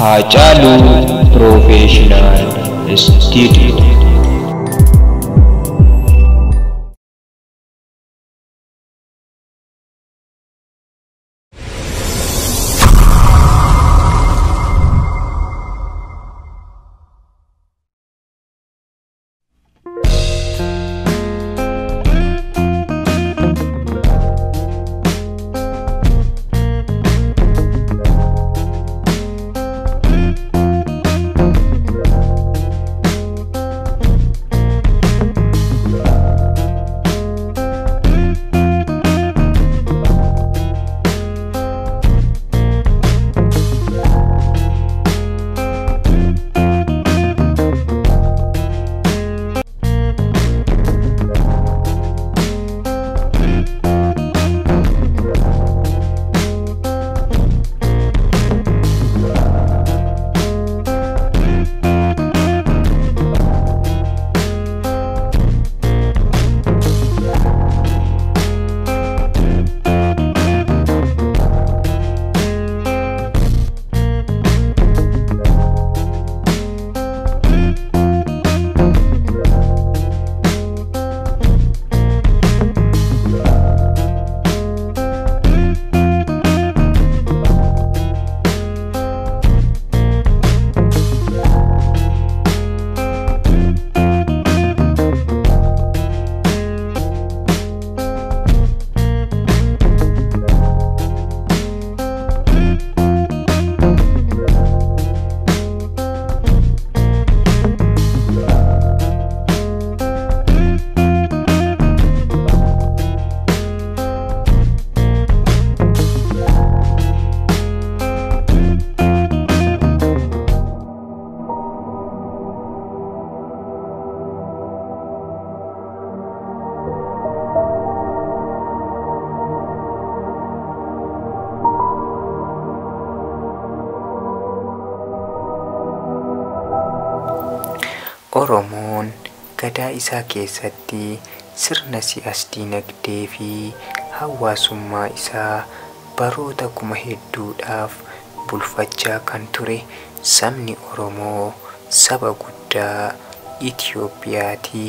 Haacaaluu Professional Studio. Oromoon gadaa isaa keessatti sirna siyaas-dinagdee fi hawaasummaa isaa baroota kuma hedduudhaaf bulfachaa kan ture sabni Oromoo saba guddaa Itoophiyaati.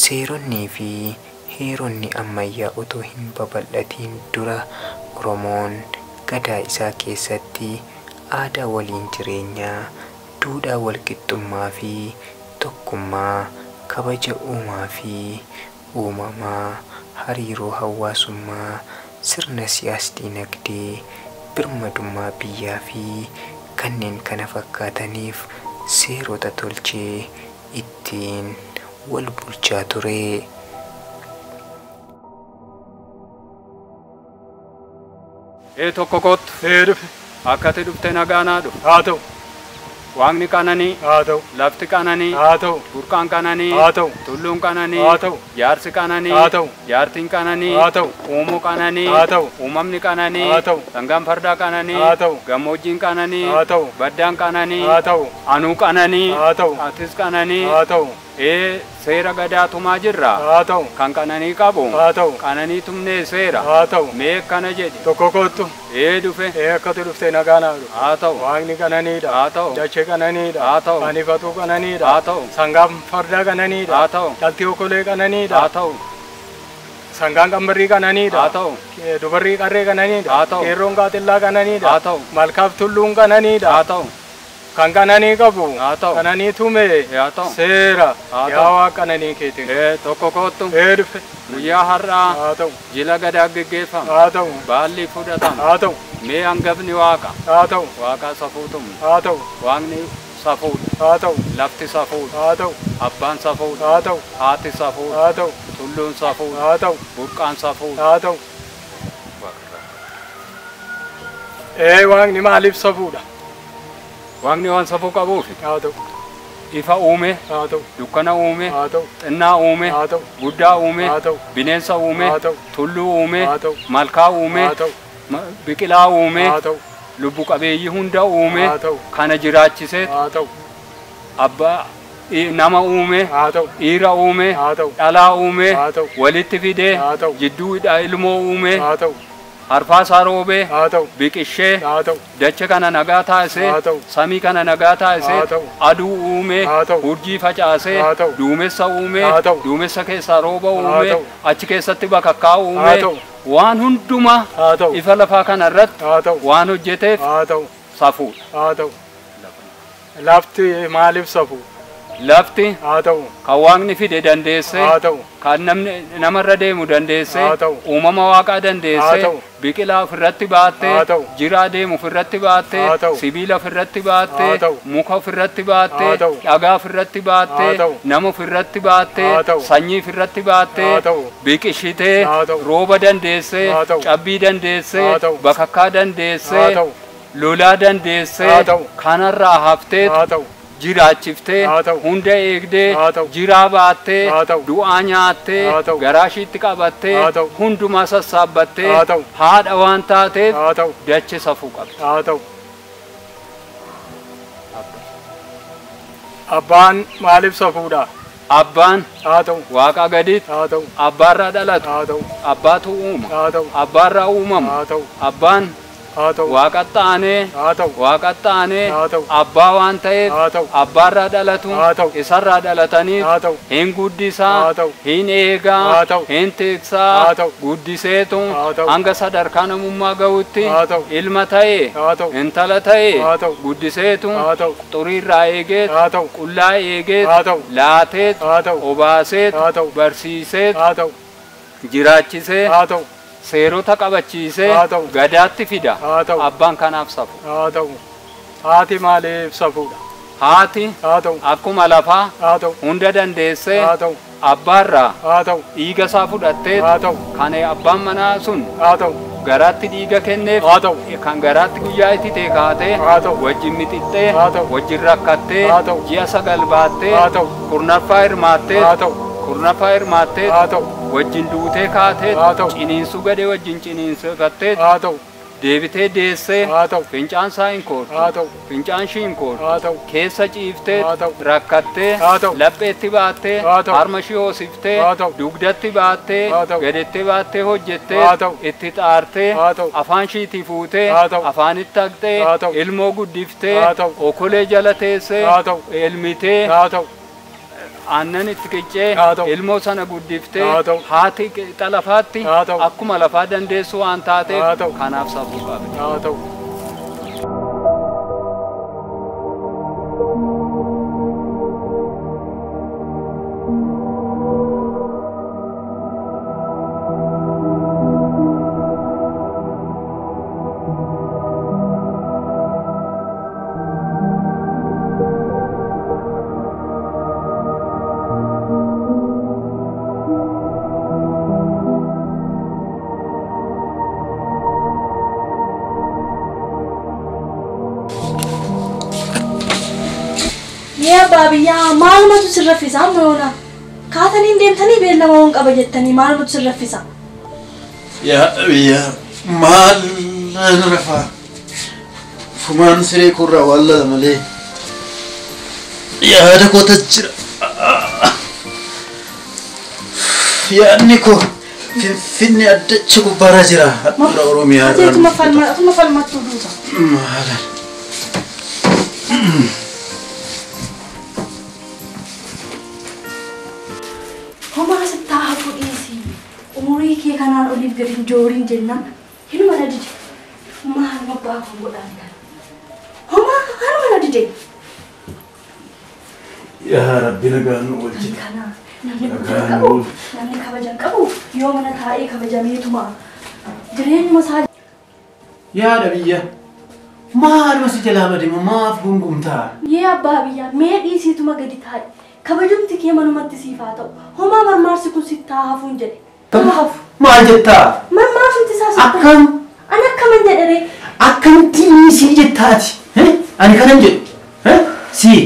Seeronnii fi heeronni ammayyaa otoo hin babal'atiin dura Oromoon gadaa isaa keessatti aadaa waliin jireenyaa, duudhaa walqixxummaa fi tokkummaa, kabaja uumaa fi uumamaa, hariiroo hawaasummaa, sirna siyaas-dinagdee, birmadummaa biyyaa fi kanneen kana fakkaataniif seerota tolchee ittiin wal bulchaa ture. Tokko kottu. Dhufe. Akka ati dhufte nagaa naa dhufe. Haa ta'u. Waaqni qananii. Haa ta'u. Lafti qananii. Haa ta'u. Burqaan qananii. Haa ta'u. Tulluun qananii. Haa ta'u. Jaarsi qananii. Haa ta'u. Jaartiin qananii. Haa ta'u. Uumuu qananii. Haa ta'u. Uumamni qananii. Haa ta'u. Sangaan fardaa qananii. Haa ta'u. Gammoojjiin qananii. Haa ta'u. Baddaan qananii. Haa ta'u. Anuu qananii. Haa ta'u. Atis qananii. Haa ta'u. Seera gadaa tumaa jirra. Haa ta'u. Kan qananii qabu. Haa ta'u. Qananii tumnee seera. Haa ta'u. Mee akkana jedhi. Tokko kottu. Dhufe. Akka ati dhufte nagaa naa dhufe. Haa ta'u. Waaqni qananiidha. Haa ta'u. Dachee qananiidha. Haa ta'u. Anifatuu qananiidha. Haa ta'u. Sangaan fardaa qananiidha. Haa ta'u. Dhaltii okolee qananiidha. Haa ta'u. Sangaan qambarrii qananiidha. Haa ta'u. Dubarrii qarree qananiidha. Haa ta'u. Qeerroon qaaxillaa qananiidha. Haa ta'u. Malkaaf tulluun qananiidha. Haa ta'u. Kan qananii qabu. Haa ta'u. Qananii tume. Haa ta'u. Seera. Haa Yaa ta'u. Waaqa qananii keetiin. Tokko kottu. Dhufe. Guyyaa har'aa Haa ta'u. jila gadaa geggeeffama. Haa ta'u. Baalli fudhatama. Haa ta'u. Mee hangafni waaqa. Haa ta'u. Waaqa safuu tumna. Haa ta'u. Waaqni safuudha. Haa ta'u. Lafti safuudha. Haa ta'u. Abbaan safuudha. Haa ta'u. Haati safuudha. Haa ta'u. Tulluun safuudha. Haa ta'u. Burqaan safuudha. Haa ta'u. Waaqni maaliif safuudha? Waaqni waan safuu qabuufi. Haa ta'u. Ifa uume, Haa ta'u. dukkana uume, Haa ta'u. xinnaa uume, Haa ta'u. guddaa uume, Haa ta'u. bineensa uume, Haa ta'u. tulluu uume, Haa ta'u. malkaa uume, Haa ta'u. biqilaa uume, Haa ta'u. lubbu qabeeyyii hunda uume, Haa ta'u. kana jiraachisee Haa ta'u. abbaa nama uume, Haa ta'u. dhiira uume, Haa ta'u. dhalaa uume, Haa ta'u. walitti fidee Haa ta'u. jidduudha ilmoo uume, Haa ta'u. Arfaasaa roobee Haa ta'u. biqishee Haa ta'u. dacha kana nagaa taasisee Haa ta'u. samii kana nagaa taasisee Haa ta'u. aduu uumee Haa ta'u. urjii facaasee Haa ta'u. duumessa uumee Haa ta'u. duumessa keessaa rooba Haa uumee ta'u. achi keessatti bakakkaa Haa uumee ta'u. waan hundumaa Haa ta'u. ifa lafaa kana irratti Haa ta'u. waan hojjeteef Haa ta'u. safuudha. Haa ta'u. Lafti maaliif safuu? Lafti Haa ta'u. kan waaqni fide dandeessee Haa ta'u. kan namni namarra deemu dandeessee Haa ta'u. uumama waaqaa Haa dandeessee ta'u. biqilaa ofirratti baattee Haa ta'u. jiraa deemu ofirratti baattee Haa ta'u. sibiila ofirratti baattee Haa ta'u. muka ofirratti baattee Haa ta'u. dhagaa ofirratti baattee Haa ta'u. nama ofirratti baattee Haa ta'u. sanyii ofirratti baattee Haa ta'u. biqishitee Haa ta'u. rooba dandeessee Haa ta'u. cabbii dandeessee Haa ta'u. bakakkaa Haa dandeessee ta'u. lolaa dandeessee Haa ta'u. kanarraa haftee Haa ta'u. jiraachiftee Haa ta'u. hunda eegdee Haa ta'u. jiraa baattee Haa ta'u. du'aa nyaattee Haa ta'u. garaa ishiitti qabattee Haa ta'u. hundumaa sassaabbattee Haa ta'u. haadha waan taateef Haa ta'u. dache safuu qabdi. Haa ta'u. Abbaan maaliif safuudha? Abbaan Haa ta'u. waaqaa gaditti Haa ta'u. abbaarraa dhalatu Haa ta'u. abbaatu uuma Haa ta'u. abbaarraa uumamu Haa ta'u. abbaan Haa ta'u. waaqatti aanee Haa ta'u. waaqatti aanee Haa ta'u. abbaa waan ta'eef Haa ta'u. abbaarraa dhalatu Haa ta'u. isarraa dhalataniif Haa ta'u. hin guddisaa Haa ta'u. hin eegaa Haa ta'u. hin tiksaa Haa ta'u. guddiseetu Haa ta'u. hanga sadarkaa namummaa ga'utti Haa ta'u. ilma ta'e Haa ta'u. intala ta'e Haa ta'u. guddiseetu Haa ta'u. xuriirraa eegeet Haa ta'u. qullaa eegeet Haa ta'u. laateet Haa ta'u. obaaseet Haa ta'u. barsiiseet Haa ta'u. jiraachisee Haa ta'u. seerota qabachiisee Haa ta'u. gadaatti fida Haa ta'u. abbaan kanaaf safu Haa ta'u. Haati maaliif safuudha? haati Haa ta'u. akkuma lafaa Haa ta'u. hunda dandeessee Haa ta'u. abbaarraa Haa ta'u. dhiiga isaa fudhattee Haa ta'u. kan abbaan manaa sun Haa ta'u. garaatti dhiiga kenneef Haa ta'u. kan garaatti guyyaa itti ta'e kaatee Haa ta'u. wajjin mixixxee Haa ta'u. wajjin rakkattee Haa ta'u. ji'a 9 baattee Haa ta'u. kurnaffaa hirmaattee Haa ta'u. kurnaffaa hirmaattee Haa ta'u. wajjin duutee kaatee Haa ta'u. ciniinsuu gadee wajjin ciniinsifattee Haa ta'u. deebitee deessee Haa ta'u. fincaan isaa hin koortu Haa ta'u. fincaan ishii hin koortu Haa ta'u. keessa ciiftee Haa ta'u. rakkattee Haa ta'u. lapheetti baattee Haa ta'u. harma ishii hoosiftee Haa ta'u. dugdatti baattee Haa ta'u. gadettee baattee hojjettee Haa ta'u. itti xaartee Haa ta'u. afaan ishiitii fuutee Haa ta'u. afaanitti haqxee Haa ta'u. ilmoo guddiftee Haa ta'u. okolee jala teessee Haa ta'u. elmitee Haa ta'u. aannan itti qiccee Haa ta'u. ilmoo sana guddiftee Haa ta'u. haati qixa lafaatti Haa ta'u. akkuma lafaa dandeessu waan taateef Haa ta'u. kanaaf safuu qabdi. Haa ta'u. Yee abbaa biyyaa maalumatu sin raffisa amma yoona? Kaatanii deemtanii beellama waan qaba jettanii maalumatu sin raffisa? Yaa biyya maal nan rafaa? Fumaan siree koorraa waan lala malee yaada koota jira. Yaadni koo Finfinnee addacha gubbaarra jira. Handhuura Oromiyaa Ati irraan. atuma falmattuu duuta. Maalan. Homaa sittaa hafuu dhiisii. Umurii kee kanaan oliif gadi hin jooriin jennaan hinuma na dide. Maaluma abbaa koo godhaan kana. Homaa hanuma na dide. Yaa Rabbi nagaan nu Namni oolchite. kana namni guddina qabu namni kabaja hin qabu yoo mana taa'ee kabajameetuma jireenyuma isaa Yaada biyya maaluma si jalaa bademu maaf gungumtaa? Yee abbaa biyyaa mee dhiisiituma gadi taa'i. Kabajumti kee manumatti siif haa ta'u. Homaa marmaarsi kun sitti haa hafuun jedhe. Haa hafu. Maal jettaa? Marmaarsumti isaa sitti Akkam Ani akkaman jedhe ree? Akkamitti sii jettaati? Ani kanan jedhu. Sii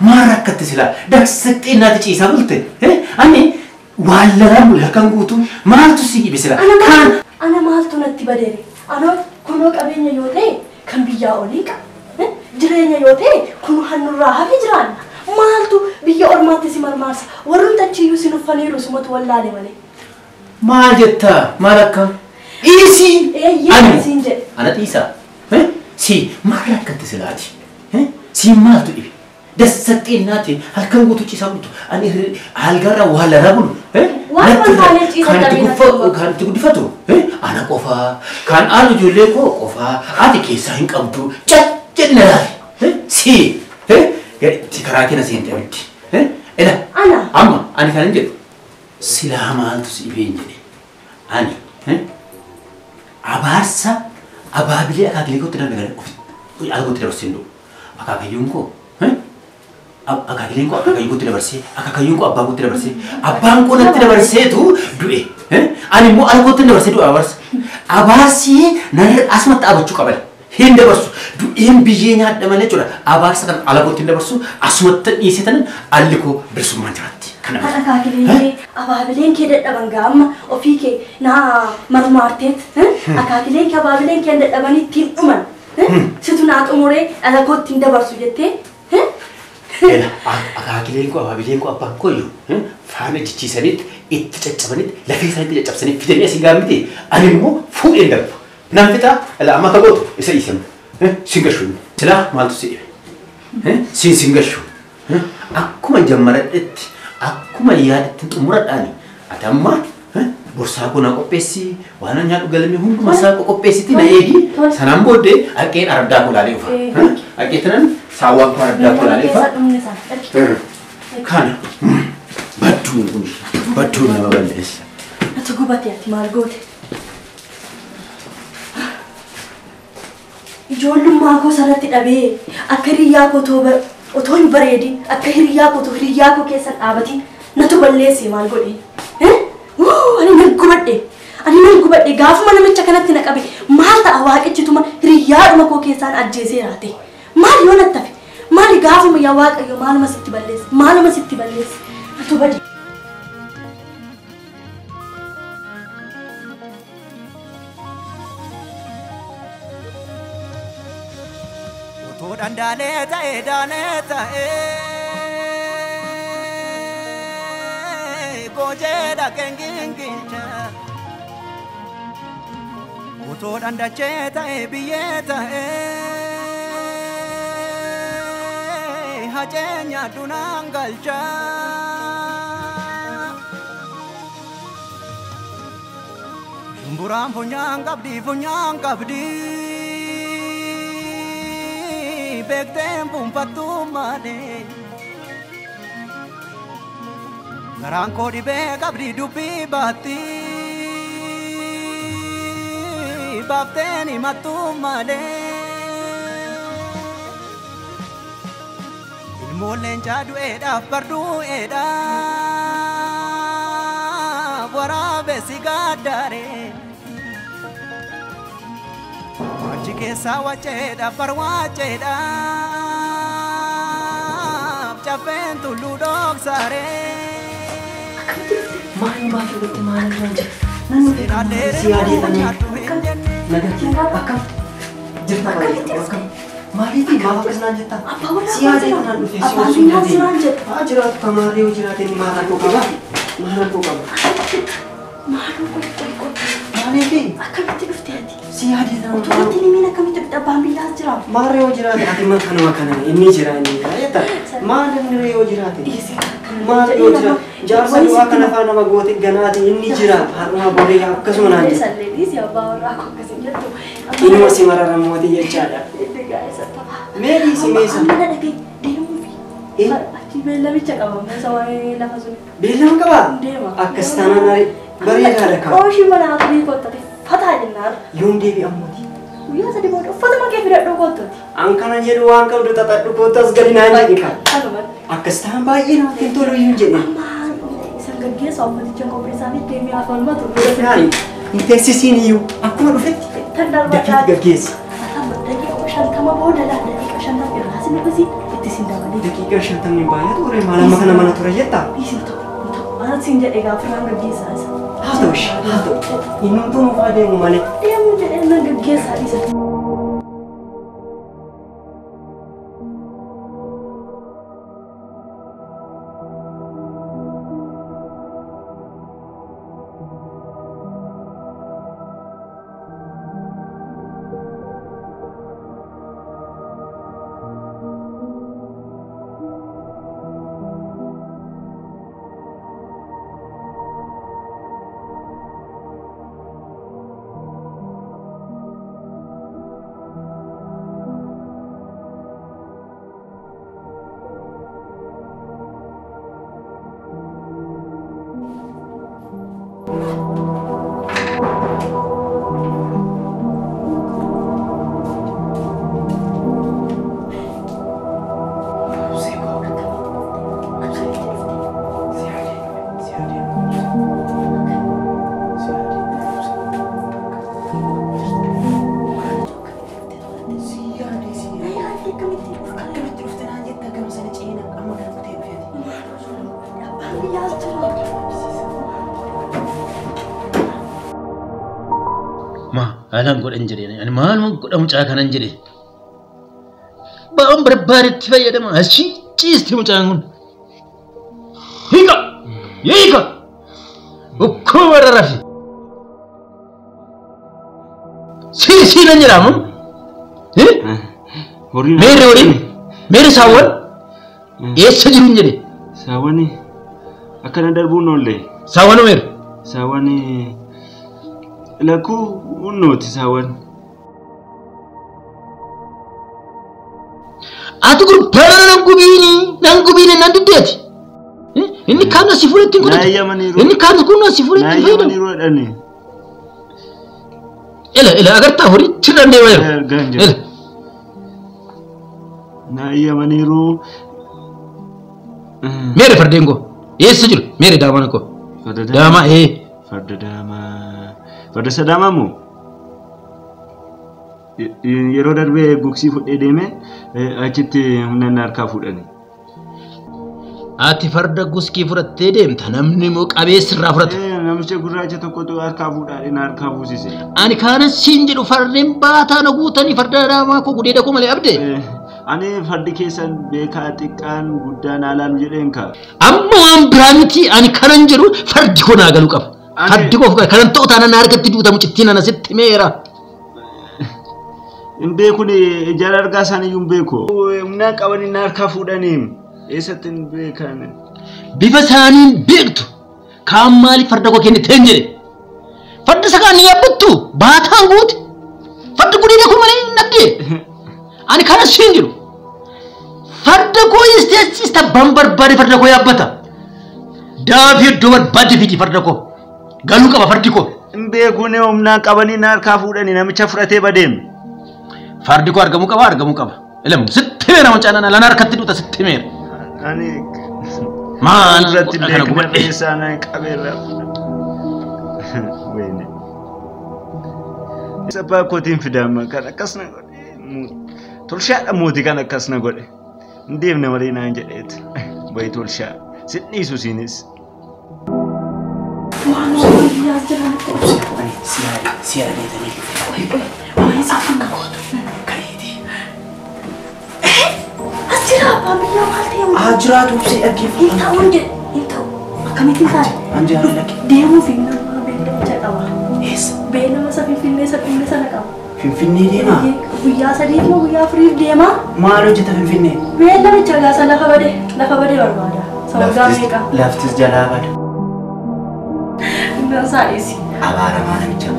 maal rakkatti silaa? Daksaqxee naati ciisaa bulte. Ani waan lalaan bule halkan guutuu maaltu sii dhibe silaa? Ana Kaan maal ana maaltu natti badere? Ana kunoo qabeenya yoo ta'e kan biyyaa olii qaba. Jireenya yoo ta'e kun hannurraa hafe jiraanna. Maaltu biyya ormaatti si marmaarsa? Warrumti achiyyuu si nuffaniiru sumatu wallaale malee. Maal jettaa? Maal akkam? Dhiisii. Eeyyee siin jedhe. Ana dhiisaa. Si maal rakkatti silaati? Si maaltu dhibe? Dassaxxeennaati halkan guutuu ciisaa bultu. Ani halgarra waa laraa bulu. Waan taalee ciisa dhabe. Kan itti guddifatu ana qofaa. Kan aanu ijoollee koo qofaa. Ati keessaa hin qabdu. Caccenna laali. Si itti karaa keenya seente abiddi. Ela. Ana. Amma ani kan hin jedhu. Silaa maaltu si dhibee hin jedhe. Ani abaarsa abaabilee akaakilee kootti darbe gara ofi algootti dabarsee hin dhufu. Akaakayyuun koo akaakileen koo akaakayyuu kootti dabarsee akaakayyuun koo abbaa kootti dabarsee abbaan koo natti dabarseetu du'e. Ani immoo algootti dabarsee du'a abaarsa. Abaarsi narra asumatti dhaabachuu qaba. Hin dabarsu du'een biyyee nyaadha malee jechuudha. Abaarsa kan algootti hin dabarsu asumatti dhiisee tanan alli koo bilisummaan jiraatti. Kan akaakileen kee abaabileen kee dadhaban gaama ofii kee naa marmaarteet akaakileen kee abaabileen kee dadhabanii ittiin dhuman situ naa xumuree dhala kootti hin dabarsu jettee. Akaakileen koo abaabileen koo abbaan koo iyyuu faana jijjiisanitti itti caccabanitti lafee isaaniitti caccabsanii fidanii asiin gaamite ani immoo fuudheen darbu. Nan fixaa ila amma akka gootu isa dhiisamu. Siin gashu. Silaa maaltu si dhibe? Siin siin gashu. Akkuma jammaradhetti akkuma yaadatti xumuradhaani ati amma borsaa koo na qopheessi waan nyaadhu galme hunduma isaa qopheessiti na eegi sanaan booddee haqeen araddaa koo laalee dhufa. Haqee tanan saawwaan koo araddaa koo laalee dhufa. Kana badduun kun badduun nama balleessa. Ati gubate ati maal goote? Ijoollummaa koo sanatti dhabee akka hiriyyaa koo otoo hin bareedin akka hiriyyaa koo hiriyyaa koo keessa dhaabatiin natu balleesse maal godhe? Ani nan gubadhe. Ani nan gubadhe gaafuma namicha kanatti na qabe maal ta'a waaqichituma hiriyyaadhuma koo keessaan ajjeesee raate. Maal yoo natti hafe? Maali gaafuma yaa waaqayyo maaluma sitti balleesse? Maaluma sitti balleesse? Natu bade. Daalee ta'e daalee ta'e goojee dhaqeen gingilcha otoo dhandachee ta'e biyyee ta'e hacee nyaadhu naan galcha. Shumburaan funyaan qabdi funyaan qabdi. Beekteen fuunfattuu malee garaan koo dhibee qabdi dubbii baatti baafteen himattuu malee ilmoon leencaa du'eedhaaf bardu'eedhaaf waraabessi gaaddaaree. Achi keessaa waceedhaaf barwaaceedhaaf caffeen tulluu dhoksaaree. Maal baafii gotte maal irra jira? Nan nuti Si adeemanii nagatti akkam jirta baay'ee akkam maaliif maaf akkas naan jetta? Si adeemanaan dhufe si Abbaan biyyaa siraan jedha. Haa jiraatu kamaarree yoo jiraate inni maal rakkoo qaba? Maal rakkoo qaba? Maaloo qoy qoy qoy. Maaliif? Akkamitti dhufte ati? Si adeemanaan Otoo itti himiin akkamitti dhufte abbaan biyyaas jira. Maarree yoo jiraate ati maal kanuma kana inni jira inni jira jetta. Maal inni yoo jiraate? Maal yoo jiraate? Jaarsa du'aa kana faana nama goote ganaati inni jira har'uma boree akkasuma naan jetta. Sallee dhiisi abbaa warraa koo akkas hin jettu. Inuma si mararammooti jechaadha. Mee dhiisi meesa? Amma dhaqee deemuufi. Achi beellamicha qaba meesa waa'ee lafa sun. Beellama qabaa? Deema. Akkas taanaan bareedaadha qaba. Ooshii mana aturii kottate fataa jennaan. Yoom deebi'ammooti? Guyyaa sadii booda uffatuma kee fidadhuu kottoti. An kana jedhu waan qabdu xaxadhu kottu as gadi naan jedhi kaa. Kanumatti. Akkas taanaan baay'ee namatti hin tolu iyyuu jedhe. Amma isan gaggeessu uffaticha qopheessaa fi deemee afaan matu. Gaarii hin teessisiin iyyuu akkuma dhufetti Tan darbaa dafiitti gaggeessi. Daqiiqa 50 booda laa daqiiqa 50 irraa sin dhufisi itti sin dabalee. Daqiiqa 50 baay'atu ture maal amma kana mana ture jettaa? Dhiisi ta'u ta'u maal siin jedhe gaafa irraan gaggeessaa isa. Haa ta'u ishee haa ta'u innumtuu nuuf adeemu malee. Deemuu jedhee nan gaggeessaa dhiisa. biyyaas jira. Ma alaan godhan jedhee ani maaluma godha mucaa kanan jedhe. Ba'aan barbaadetti fayyadama achii ciisti mucaan kun. Hiika! Hiika! Ukkuma warra rafi. Sii nan jedhamu. Meerre horiin? Meerre saawwan? Eessa jiru hin jedhe? Saawwan akkana darbuun oolle. Saawwan meerre? Saawwan lakkuu hunnooti saawwan. Ati gurbaa nan gubiini nan diddeeti. Inni kaan asii fuudhee ittiin kutatu. Inni kaan kun asii fuudhee ittiin fayyadamu. Ila ila agartaa horii chirraan deemaa jiru. Ila. Naayyamaniiru. Meerre fardeen koo eessa jiru? Meerre daamaan koo. Daamaa ee. Farda daamaa. Farda isa daamaa moo? Yeroo darbee gugsii fudhee deeme achitti humna inni harkaa fuudhani. Ati farda guskii fudhattee deemta namni immoo qabeessi irraa fudhata. Namicha gurraacha tokkotu harkaa fuudhaa na harkaa fuusise. Ani kaana siin jedhu fardeen baataa na guutanii farda daamaa koo gudeeda koo malee abdee. Ani fardi keessan beekaa xiqqaan guddaan haalaan jedheen kaa. Amma waan biraa miti ani kanan jedhu fardi koo naa galuu qaba. Fardi koo kanan ta'u taanaan na harkatti duuta mucittiin ana sitti meera. Hin beekun ijaan argaa isaaniiyyuu hin beeku. Humna qabanii na harkaa fuudhanii eessatti hin beekan. Bifa isaaniin beektu kaan maaliif farda koo kennite hin jedhe. Farda isa kaan ni yaabbattu baataan guute. Fardi gudeeda koo malee hin dhabdee. Ani kana siin jedhu. Farda koo isteessista ban barbaade farda koo yaabbata. Daafii iddoo barbaade fidi farda koo. Galuu qaba fardi koo. Hin beekun humna qabanii na harkaa fuudhanii namicha fudhatee badeem. Fardi koo argamuu qaba argamuu qaba. Ilamu sitti meera mucaan lana harkatti duuta sitti meera. Ani maal irratti beekna isaan qabeerra. Wayne. Abbaa kootiin fidaama kan akkas na godhe. Tolshaadha mootii kan akkas na godhe. Hin deemne malee naan jedheet. Bayi tolshaa. Sin dhiisu siinis. Waan biyyaas jira. Siyaada beekanii dhufe. Akka gootu kareeti. As jira abbaan biyyaa maal ta'e? Haa jiraatu obsee dhaggeeffatu. Hin ta'u hin jedhe hin ta'u. Akkamitti hin taane? Anjaan lakke. Deemuuf hin nama beellama qaba. Eessa? Beellama isa Finfinnee isa dhumne sana qaba. Finfinnee deemaa? Guyyaa 3 moo guyyaa 4 deemaa? Maal hojjeta Finfinnee? Beellamicha gaasa lafa badee barbaada. Sababaa meeqa? Laftis jalaa bada. Humna isaa dhiisi. Abaaramaa namicha.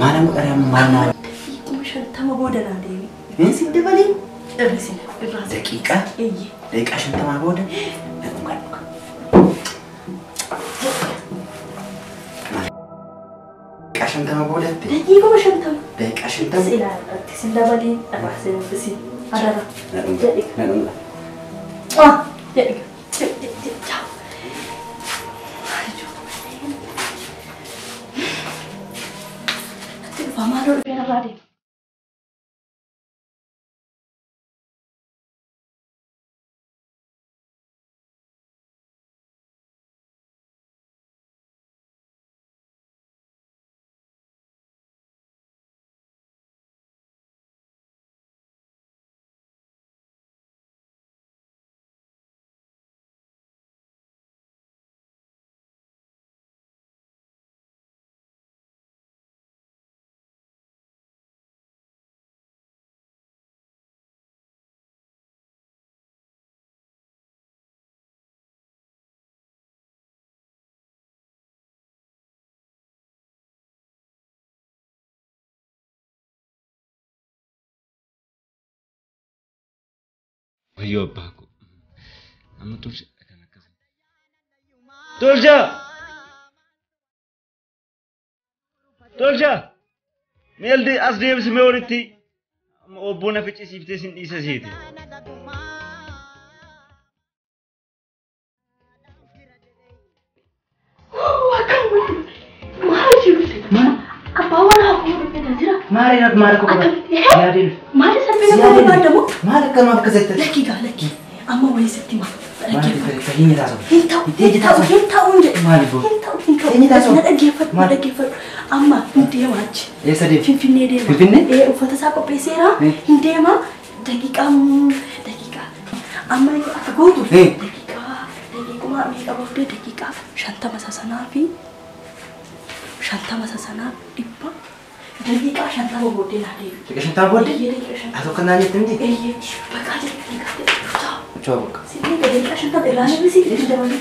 Maal godhare maal maal? Daqiiquma 50 booda naa deemi. Isin dabalee irrisina irraa. Daqiiqaa? Eeyyee. Daqiiqaa 50 booda dhugaa dhuga. Daqiiqaa 50 boodatti? Daqiiquma 50. Daqiiqaa 50? Si ilaalatti sin dabalee irraa sin isin adara. Na dhunga. Na dhunga. Ah jedhi. Jedhi. Maaloo dhufee narraa deema. Wayyoo abbaa koo. Amma tolcha kan akkasii. Tolcha! Tolcha! Mee as deebisi mee walitti obbo na ficcisiiftee sin dhiisa seete. Maal maal akka barbaadamu? Maal akkanuma akka jettan? Lakkii gaa lakkii. Amma wayii sitti hima. Fageenya taasisa. Hin ta'u, hin ta'u, hin ta'u hin jedhe. Maaliif hoo? Hin ta'u, hin ta'u. Eenyu taasisa? Na dhaggeeffadhu, na Maal? dhaggeeffadhu. Amma hin deema achi. Eessa deema? Finfinnee deema. Finfinnee? Ee, uffata isaa qopheesseera. Eh. Hin deema. Daqiiqaa daqiiqaa. Amma akka gootu Eh. daqiiqaa daqiiquma meeqa booddee daqiiqaa 50 isa sanaa fi 50 isa sanaa 100 daqiiqaa 50 booddee naa deebi. Daqiiqa 50 booddee? Eeyyee, daqiiqa 50. Ati akka naan jette miti? Eeyyee, bakka jedhe daqiiqaa jedhe. Choo bakka. Sinni daqiiqaa 50 irraa hir'isi itti dabalii.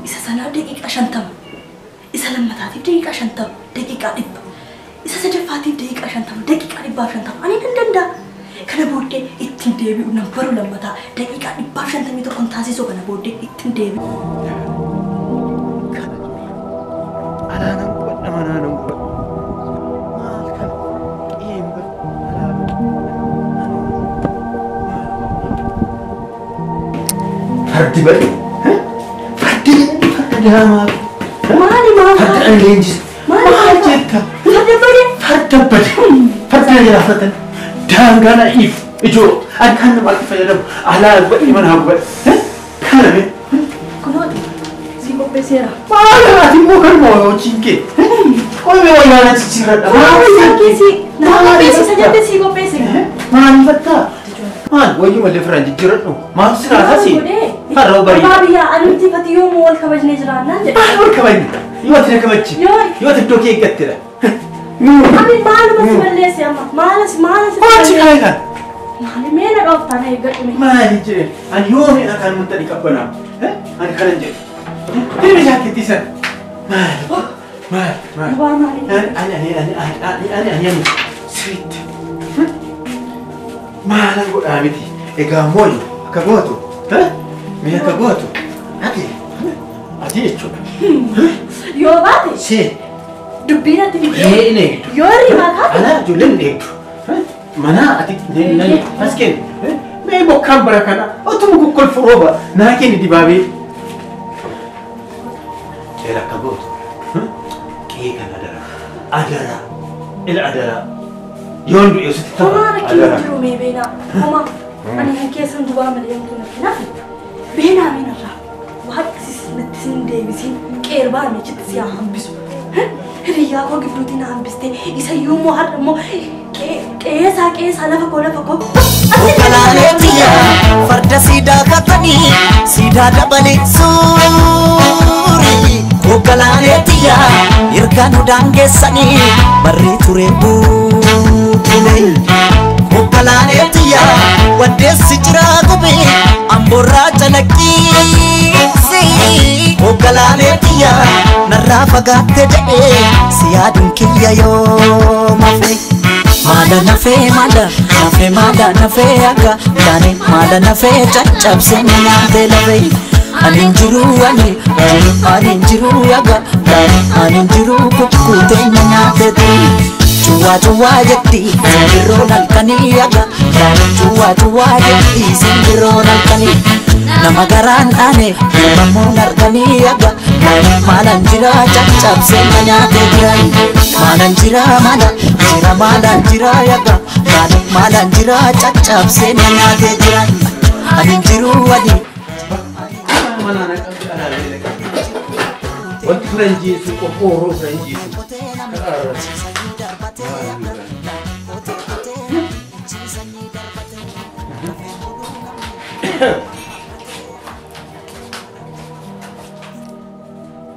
Isa sanaaf daqiiqaa 50. Isa lammataatiif daqiiqaa 50, daqiiqaa 100. Isa sadaffaatiif daqiiqaa 50, daqiiqaa 150. Ani nan danda'a. Kana booddee ittiin deebi'u nan baru lammataa daqiiqaa 151 taasisuu kana booddee ittiin deebi'u. Alaanan gubadha manaanan gubadha. Maal kana? Qe'een bada. Alaa bada. Fardi bade. Fardi farda daamaa. Maali maal? Farda dhala leenjisa. Maali Maal jetta? Farda bade. Farda bade. Farda na jalaa fudhatan. Daangaa na dhiif. Ijoo ani kan namaatti fayyadamu alaa gubadhe manaa gubadhe. Kana mee? Kunooti si qopheesseera. Maal ati immoo kanuma hojiin kee? Qoomee wayyaana jijjiirradha. Maal keessi naa qopheessisa jette si qopheesse. Maalifattaa? Maal wayyuu malee firaan jijjiirradhu? Maal si raasasi? Har'a barii. Abbaa biyyaa anumti fatiyyoo moo wal kabajnee jiraannaan jedhe. Maal wal kabajne? Yoo ati na kabajji. Yoo Yoo ati iddoo kee eeggattedha. Ani maaluma si balleesse amma? Maalas maalas si Maal si balleesse? kaa'e kan? Maali mee na dhooftaa na eeggadhu mee. Maali jedhe? Ani yoomi akaan muntani qabbanaa? Ani kanan jedhe. Deemi jaakkeettii sana. Maali? Maali? Maali? Waa maali? Ani ani ani ani ani ani ani ani sirriitti. Maalan godhaa miti. Egaa mooyi akka gootu. Mee akka gootu. Ati ati jechuudha. Yoo baate See dubbii natti fidee. mee hin eegdu. Yoo rimaa kaate. Alaa ijoolleen hin eegdu. Mana ati nani as kenni. Mee bokkaan bara kana otuma kokkolfu rooba naa kenni dibaabee. Ela akka gootu. Qe'ee kana adaraa. Adaraa. Ila adaraa. Yoon du'e sitti ta'a. Homaa rakkinni hin jiru mee beenaa. Homaa ani kan keessan dubaa malee homtuu natti nafi. Beenaa meenarraa waaqni natti sin deebisiin qeerbaa meechitti si haa hambisu. Hiriyyaa koo gidduutti na hambistee isa iyyuu immoo har'a immoo qe'eesaa qe'eesaa lafa koo lafa koo. Ogolaalee biyya farda siidaa katanii siidaa dabalee suuri. Ogolaalee biyya hirkaanu daangeessanii barree ture buubule. Ogolaalee biyya waddeessi jira gubee amboorraa calaqqiisi. Ogolaalee biyya narraa fagaatte jedhee si yaaduun kiyya yoo mafe. Maala nafee maala nafee maala nafee akka taane maala nafee caccabsee na nyaatee lafee. Ani hin jiru ani jiru ani hin jiru akka taane ani hin jiru kukkuutee na nyaatee ture. Cuwaa cuwaa jetti simbirroon halkanii akka taane cuwaa cuwaa jetti simbirroon halkanii. Nama garaan dhaane namammoon harkanii akka taane maalaan jira caccabsee na nyaatee jira. Maalaan jira maala jira maalaan jira yakka taane maalaan jira caccabsee na nyaatee jira. Ani hin jiru ani. Manaa na qabdi alaa na qabdi. Wanti firanjiisu qorqoorroo firanjiisu.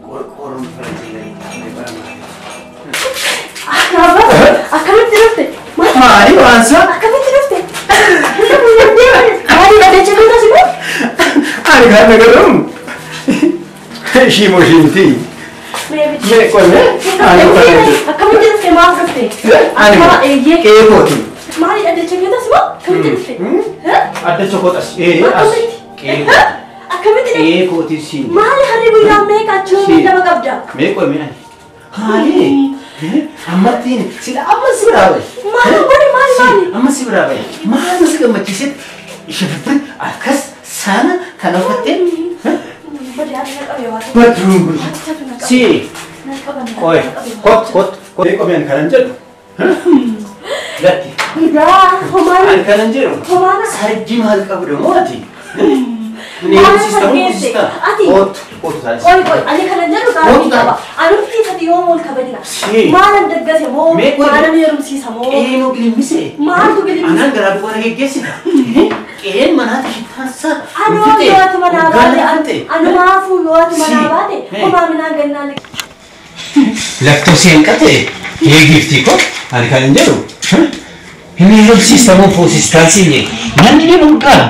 Qorqoorroon firanjii Akkamitti dhufte? Maali waansa? Akkamitti dhufte? Maali dhageecha gootas immoo? Ani kan nagaruun ishii moo ishii miti? Mee qonnee ani qonnee. Akkamitti dhufte maaf dhufte? Ani moo Eeyyee. qe'ee kooti. Maali dhageecha gootas immoo? Akkamitti dhufte? Adda chokotas. Ee as. Akkamitti? Qe'ee kooti. Akkamitti dhufte? Qe'ee kooti siin. Maali harri guyyaa meeqa achii lama qabda? Mee qonnee ani. Maali? Ammattiin sila amma si biraa bahe. Maali godhe maali maali? Amma si biraa bahe. Maal si gammachiisetti ishee firfir akkas sana kana uffattee. Badii harri na qabe waan. Badduun kun. Si. Na qaban. Qoy. Kot kot. Qoy qomeen kanan jedhu. Lakki. Egaa homaan. Ani kanan jedhu. Homaana. Sarjii maal qabdu moo ati? Maal sargeesse? Ati. Oottu oottu taasisa. Qoy qoy ani kanan jedhu gaarii qaba. Anumti ifati yoom ol kabajna? Maalan daggase moo? Maalan heerumsiisa moo? Qeenuu gilimbise. Maaltu gilimbise? Anaan garaa duwwaa geggeessita. Qeen manaatti shittaansa. Anoo yoo ati manaa baate anumaafuu yoo ati manaa baate homaa minaan gannaan. Laftoo si hanqate eegiftii koo ani kanan jedhu. Hin heerumsiista moo foosistaan siin jedhe. Namni dhugaa.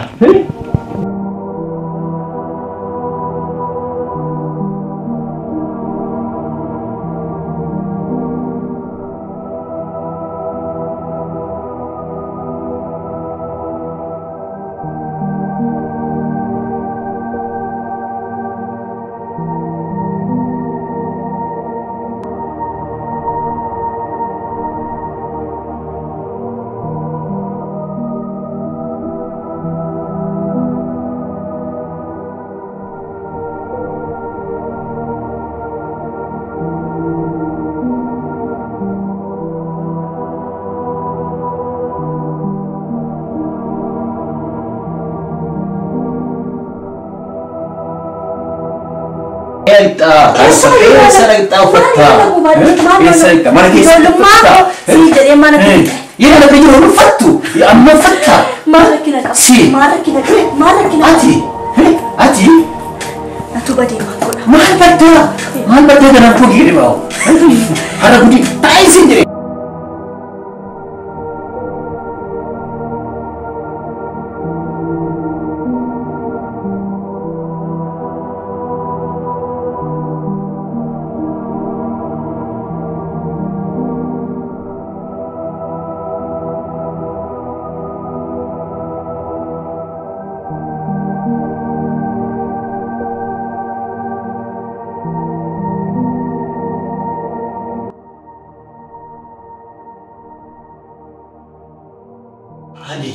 Ani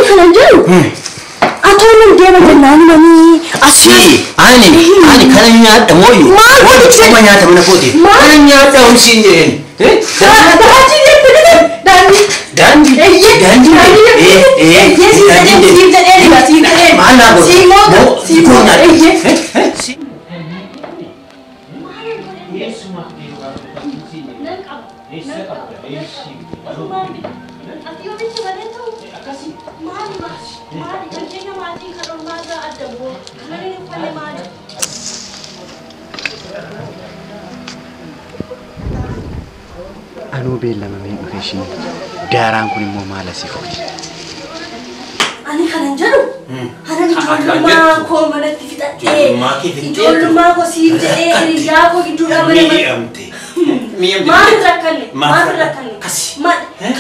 kanan jedhu atoo nan deema jennaan manii asii ani ani kanan nyaadha mooyu maal godhu kuma nyaata mana kooti kanan nyaadha homsiin jedheen daandii daandii daandii daandii siif jedhee siif jedhee maal naa godhu sii mootu sii mootu eeyyee. Anuu beellamamee dhufe ishiin daaraan kun immoo maal asii fuuti? Ani kanan jedhu anan ijoollummaa koo manatti fixadhee ijoollummaa koo siif jedhee hiriyaa koo gidduudhaa mana miidhamte. Maaf rakkanne maaf rakkanne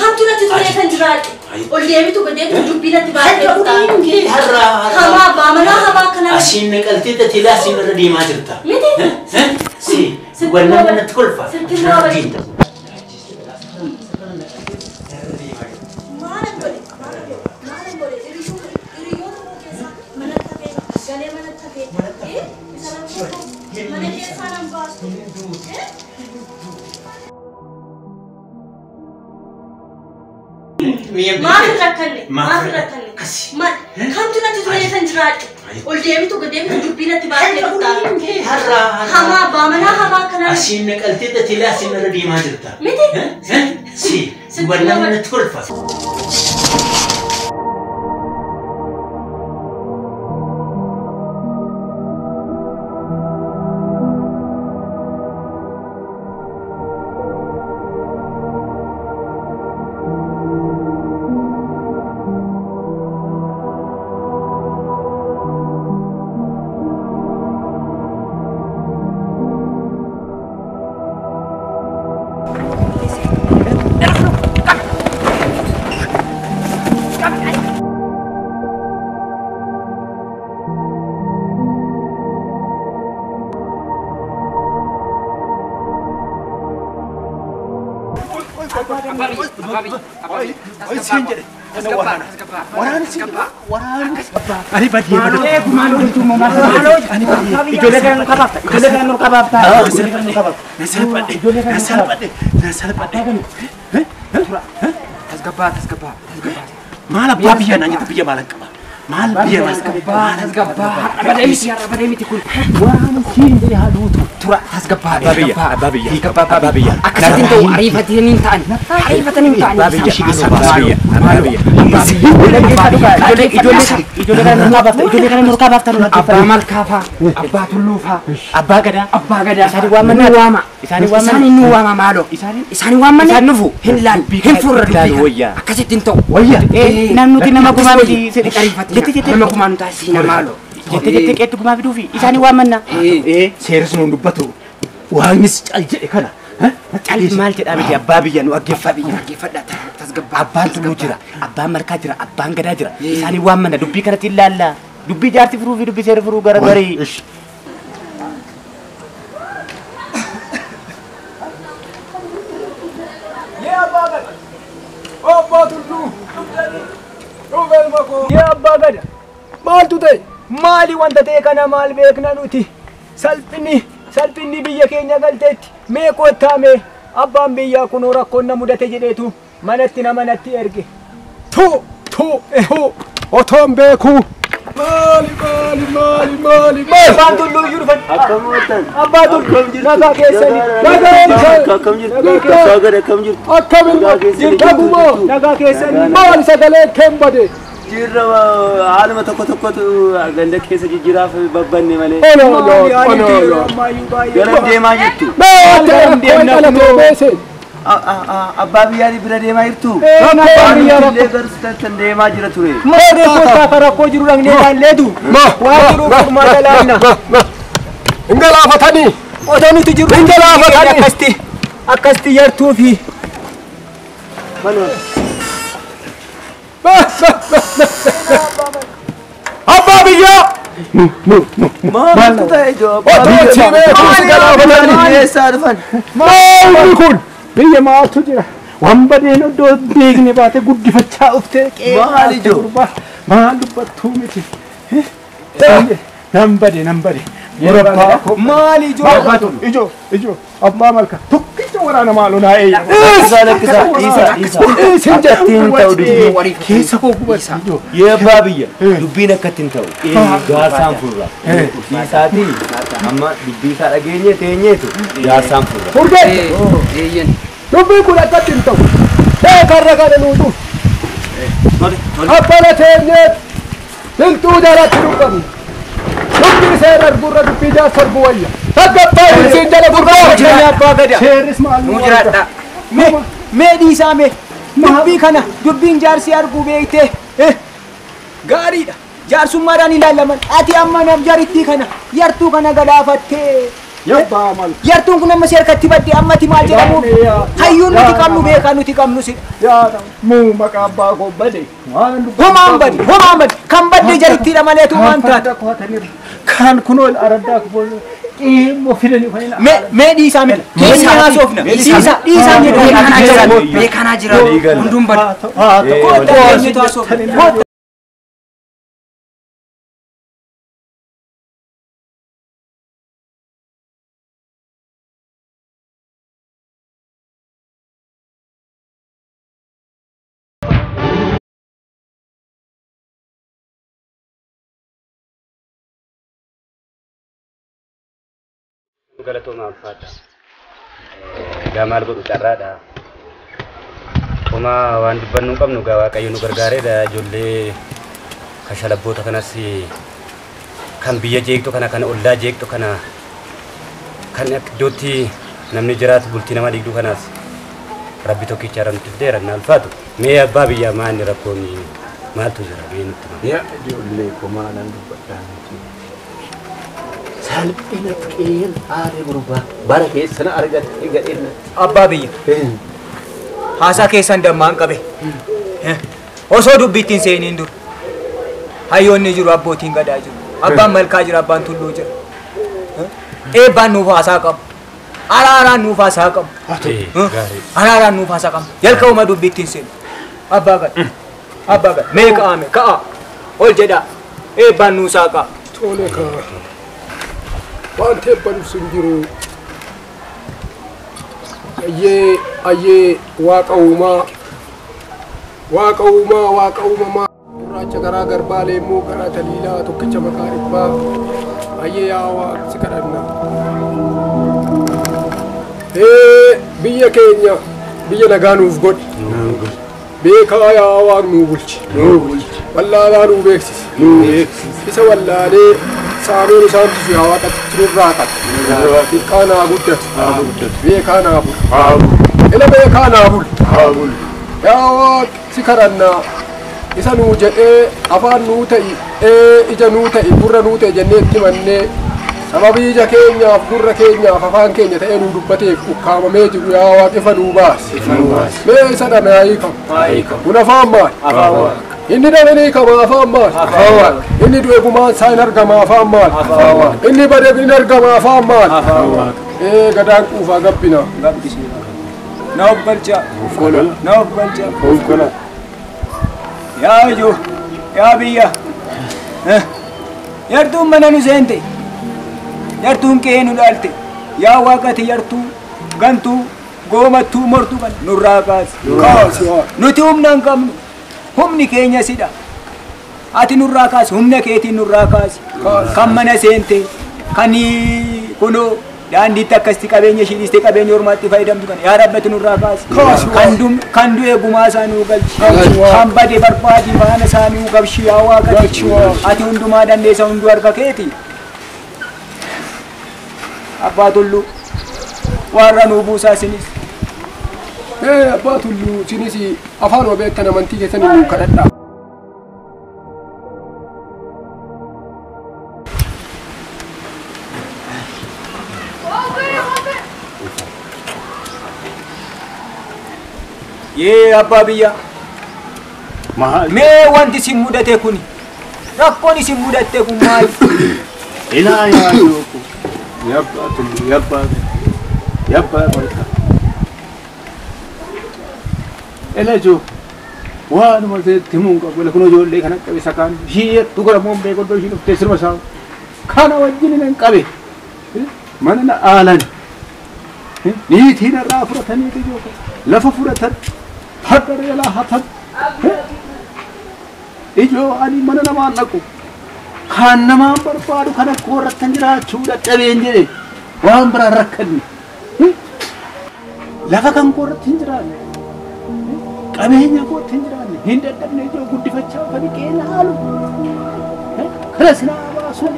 kamtu natti tolee kan jiraadhe ol deebitu gad deebitu dubbii natti baatee dhuftaa. Hamaa abbaa manaa hamaa akkanaa. Asiin naqaltee tateelaa asiin irra deemaa jirta. Miti. Si wannan natti kolfa. Sitti immoo Maaf rakkanne maaf rakkanne kamtu natti tolee kan jiraadhe ol deebitu gad deebitu dubbii natti baatee dhuftaa. Hamaa abbaa manaa hamaa akkanaa. Asiin naqaltee tateelaa asiin irra deemaa jirta. Miti. Si wannan natti kolfa. Waraana si waraana. Ani badii badii. Ani badii. Ijoollee kana nu kabaafta. Ijoollee kana nu kabaafta. Ijoollee kana nu kabaafta. Na salphadhe. Na salphadhe. Na salphadhe. Tasgabbaa tasgabbaa tasgabbaa. Maal abbaa biyya naan jettu biyya maal qaba? Maal biyya maal qaba? Tasgabbaa har'a miti har'a miti kun. Waraana siin jedhe haa duutu. Tura tasgabbaa Abbaa biyya abbaa biyya abbaa biyya. Akkasitti ta'u ariifatanii hin ta'an ariifatanii hin ta'an. Abbaa biyya abbaa biyya abbaa biyya. Ijoollee kana nurkaa baafta ijoollee kana nurkaa baafta abbaa malkaafaa abbaa tulluufaa abbaa gadaa abbaa gadaa isaanii waammanna waama isaanii waammanna isaanii nu waama maaloo isaanii waammanna isaan nufu hin laal hin furra dubbii akkasitti hin ta'u wayya namnuti nama gumaa miti jette jette nama gumaa nu taasisina maaloo jette jette qeetti gumaa fiduufi isaanii waammanna seeris nuun dubbatu waaqnis cal jedhe kana cal maal jedhaa miti abbaa biyya nu dhaggeeffadha tasgabbaa abbaan tulluu jira abbaan malkaa jira abbaan gadaa jira isaanii waammanna dubbii kanatti ilaalla dubbii jaarti furuu fi dubbii seera furuu gara garii. Yee abbaa gada maaltu ta'e maali wanta ta'e kana maal beekna nuti salphinni salphinni biyya keenya galteetti mee kottaa mee abbaan biyyaa kunoo rakkoon na mudate jedheetu manatti nama natti erge. Tu tu tu otoon beekuu maali maali maali maali maali. Abbaan tulluu iyyuu dhufan. Akkam ooltan? Abbaa tulluu nagaa keessanii. Nagaa keessanii. Akkam jirtu? Abbaa gada akkam jirtu? Akkam jirtu? Nagumaa. Nagaa keessanii. Maali sagalee keen bade? Jirra haaluma tokko tokkotu ganda keessa jijjiiraaf babbanne malee. Gara deemaa jirtu. Abbaa biyyaa bira deemaa jirtu. Abbaa biyyaa illee garuu deemaa jira ture. Maal kottaa rakkoo jiru dhaqnee ilaalleetu. Waa jiru furmaata laanna. Hin galaafatanii. Otoo nuti jirru. Hin galaafatanii. Akkasti akkasti yartuu fi. Abbaa biyyaa. Maaltu ta'e ijoo? Otoo simee kuusi galaafatanii. Eessaa dhufan? Maalli kun biyya maaltu jira? Waan badeen iddoo beekne baate guddifachaa uftee Maal ijoo? Maal dubbattuu miti? Nan bade nan bade. Maal ijoo? Ijoo ijoo abbaa malka tokkicha waraana maaloo naa eeyya. Dhiisaa lakkisaa dhiisaa dhiisaa. Akkatti hin ta'u dubbiin. Keessa koo gubata ijoo. Yee abbaa biyya dubbiin akkatti hin ta'u. Jaarsaan furra. Dhiisaatii amma dubbii isaa dhageenye teenyeetu jaarsaan furra. Furgee. Dubbiin kun akkatti hin ta'u. Karra kana nuu dhufu. Abbala teenyeet liltuu jalatti dubbannu. Dubbii seera arguurra dubbii jaarsa arguu wayya. Saggabbaa isiin jala gurbaa. Abbaa gada. Seerris maal Nu jiraadha. Mee dhiisaa mee dubbii kana dubbiin jaarsi arguu beektee gaariidha. Jaarsummaadhaan ilaalaman ati amma nam jarittii kana yartuu kana gadaafattee. Yabbaa mal. Yartuun kun amma si harkatti badde ammati maal jedhamuuf hayyuun nuti qabnu beekaa nuti qabnu si. Yaa muu maqaa abbaa koo bade. Homaan bade homaan bade kan badde jarittiidha malee tumaan taate. Kan kunoo araddaa qiimmoo fidanii fayyina. Mee dhiisaa mee dhiisaa haasofna dhiisaa dhiisaa mee Beekanaa jira hunduun badu. Kottaa haasofna. Galatooma ulfaadha. Egaa maal godhu carraadha. Homaa waan dubbannu hin qabnu egaa Waaqayyo nu gargaareedha. Ijoollee kashalabboota kanas kan biyya jeeqxu kana kan ollaa jeeqxu kana kan iddootti namni jiraatu bultii nama dhiigdu kanaas Rabbi tokkicha irra nutti fideera na ulfaatu. Mee abbaa biyyaa maal rakkoon maaltu jira mee nutti hima. Yaa ijoollee koo maalan dubbadhaa miti. Salphina qeen aaree gurbaa bara keessana argatte gadheenna. Abbaa biyya. Haasaa keessan dammaan qabe. Osoo dubbiitti hin seeniin dur. Hayyoonni jiru abbootiin gadaa jiru. Abbaan malkaa jira abbaan tulluu jira. Eebbaan nuuf haasaa qabu. Araaraan nuuf haasaa qabu. Araaraan nuuf haasaa qabu. Jalqabuma dubbiitti hin seenu. Abbaa gada. Abbaa gadaa mee ka'ame ka'a ol jedhaa eebbaan nuusaa ka'a. Tole ka'a. Waan teebban sun jiru ayyee ayyee waaqa uumaa waaqa uumaa waaqa uumamaa gurraacha garaa garbaa leemmuu garaa taliilaa tokkicha maqaa dhibbaa ayyee yaa waaqa si kadhanna. Biyya keenya biyya nagaa nuuf godhi. Beekaa yaa waaq nuu bulchi. Wallaalaa nuu beeksisi. Isa wallaalee saameen isaantu yaa waaqatti nurraa qabu. Xiqqaa naa guddatu. Beekaa naa bulu. Ila beekaa naa bulu. Yaa waaq si kadhannaa. Isa nuu jedhee afaan nuu ta'i ija nuu ta'i gurra nuu ta'i jennee itti mannee sababii ija keenyaaf gurra keenyaaf afaan keenya ta'ee nuu dubbateef ukkaamamee jiru yaa waaq ifa nuu baasi. Mee isa dhame haa hiikamu. Kun afaan maali? Inni dhame ni hiikama afaan maali? Inni du'e gumaan isaa hin argama afaan maali? Inni bade hin argama afaan maali? Gadaan quufaa gabbina. Na of galcha. Na of galcha. Yaa ijoo yaa biyya yartuun mana nu seente yartuun qe'ee nu dhaalte yaa waaqati yartuu gantuu goomattuu mortuu kan nurraa kaasi nuti humna hin qabnu humni keenya sidha ati nurraa kaasi humna keetiin nurraa kaasi kan mana seente kan kunoo daandiitti akkasitti qabeenya ishii dhiistee qabeenya ormaatti fayyadamtu kana yaa rabbati nurraa kaasi kan du'e gumaa isaa nuu galchi kan bade barbaadii faana isaa nuu qabshi yaa waaqati ati hundumaa dandeessa hunduu harka keeti. Abbaa Tulluu warra nuu buusaa sinis. Abbaa Tulluu sinis afaan beektan amantii keessan nuu kadhadhaa. Yee abbaa biyya. Mee wanti isin mudate kuni rakkoon isin mudatte kun maali? Ilaa yaa yooku yabbaa Tulluu yabbaa yabbaa malkaa. Ela joo waanuma ta'etti himuu hin qabu kun ijoollee kana qabe sakaan ishii dhugaramuun beeku iddoo ishii dhuftee sirba isaa kana wajjin nan qabe mana na aalan niitiin irraa fudhatanii ijoo lafa fudhatan farda reelaa hatan ijoo ani mana namaan dhaqu kan namaan barbaadu kan akka warrattan jiraachuu dadhabeen jedhe waan biraan rakkanne lafa kan koorratti hin jiraanne qabeenya kootti hin jiraanne hin dadhabne ijoo guddifachaa kan qeena haalu kana silaa baasuu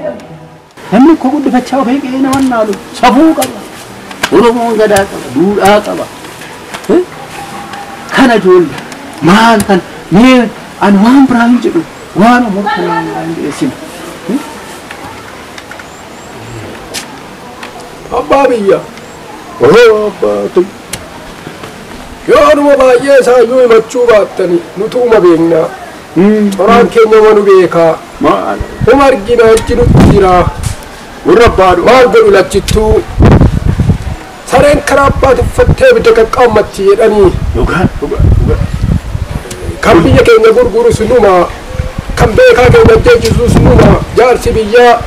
namni koo guddifachaa ofii qeena wannaalu safuu qaba Oromoon gadaa qaba duudhaa qaba kana ijoollee maal kan mee ani waan biraa hin jedhu waan morkanaa hin dhiyeessine. Abbaa biyya. Abbaa Tulluu. Yoonuma baay'ee isaayyuu himachuu baattani nutu uma beeknaa. Coraan keenya uma nu beekaa. Uma argina achi nutti jira. Maal godhu lachittuu sareen karaa abbaa tuffattee bidda qaqqaammatti jedhanii. Kan biyya keenya gurguru sunuma kan beekaa keenya ajjeechisu sunuma jaarsi biyyaa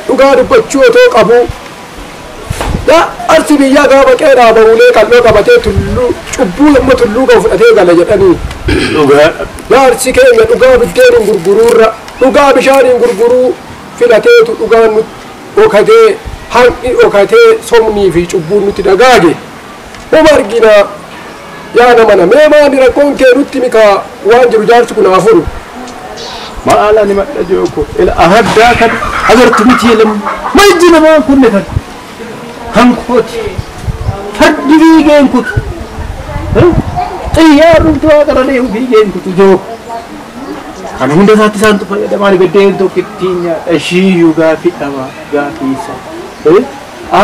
dhugaa dubbachuu otoo qabu. Jaarsi biyyaa gaafa qeeraa bahulee qal'oo qabatee tulluu cubbuu amma tulluu qabu fudhatee gala jedhanii. Jaarsi keenya dhugaa biddeeniin gurguruurra dhugaa bishaaniin gurguruu filateetu dhugaan nutti dhokatee hanqi dhokatee somnii fi cubbuun nutti dagaage. Huma arginaa yaa nama na mee maali rakkoon kee nutti mikaa waan jiru jaarsi kun haa furu. Maal ani madda jooko ila ahaddaa kan agartu miti jedhamu majji namaan kunne kan kan kooti fardi fiigeen kutu xiyyaarrumtu waaqarra deemu fiigeen kutu jooko kan hunda isaatti isaantu fayyadamaan ibiddeen tokkittiin nyaadha ishiiyyuu gaafii dhabaa gaafii isaa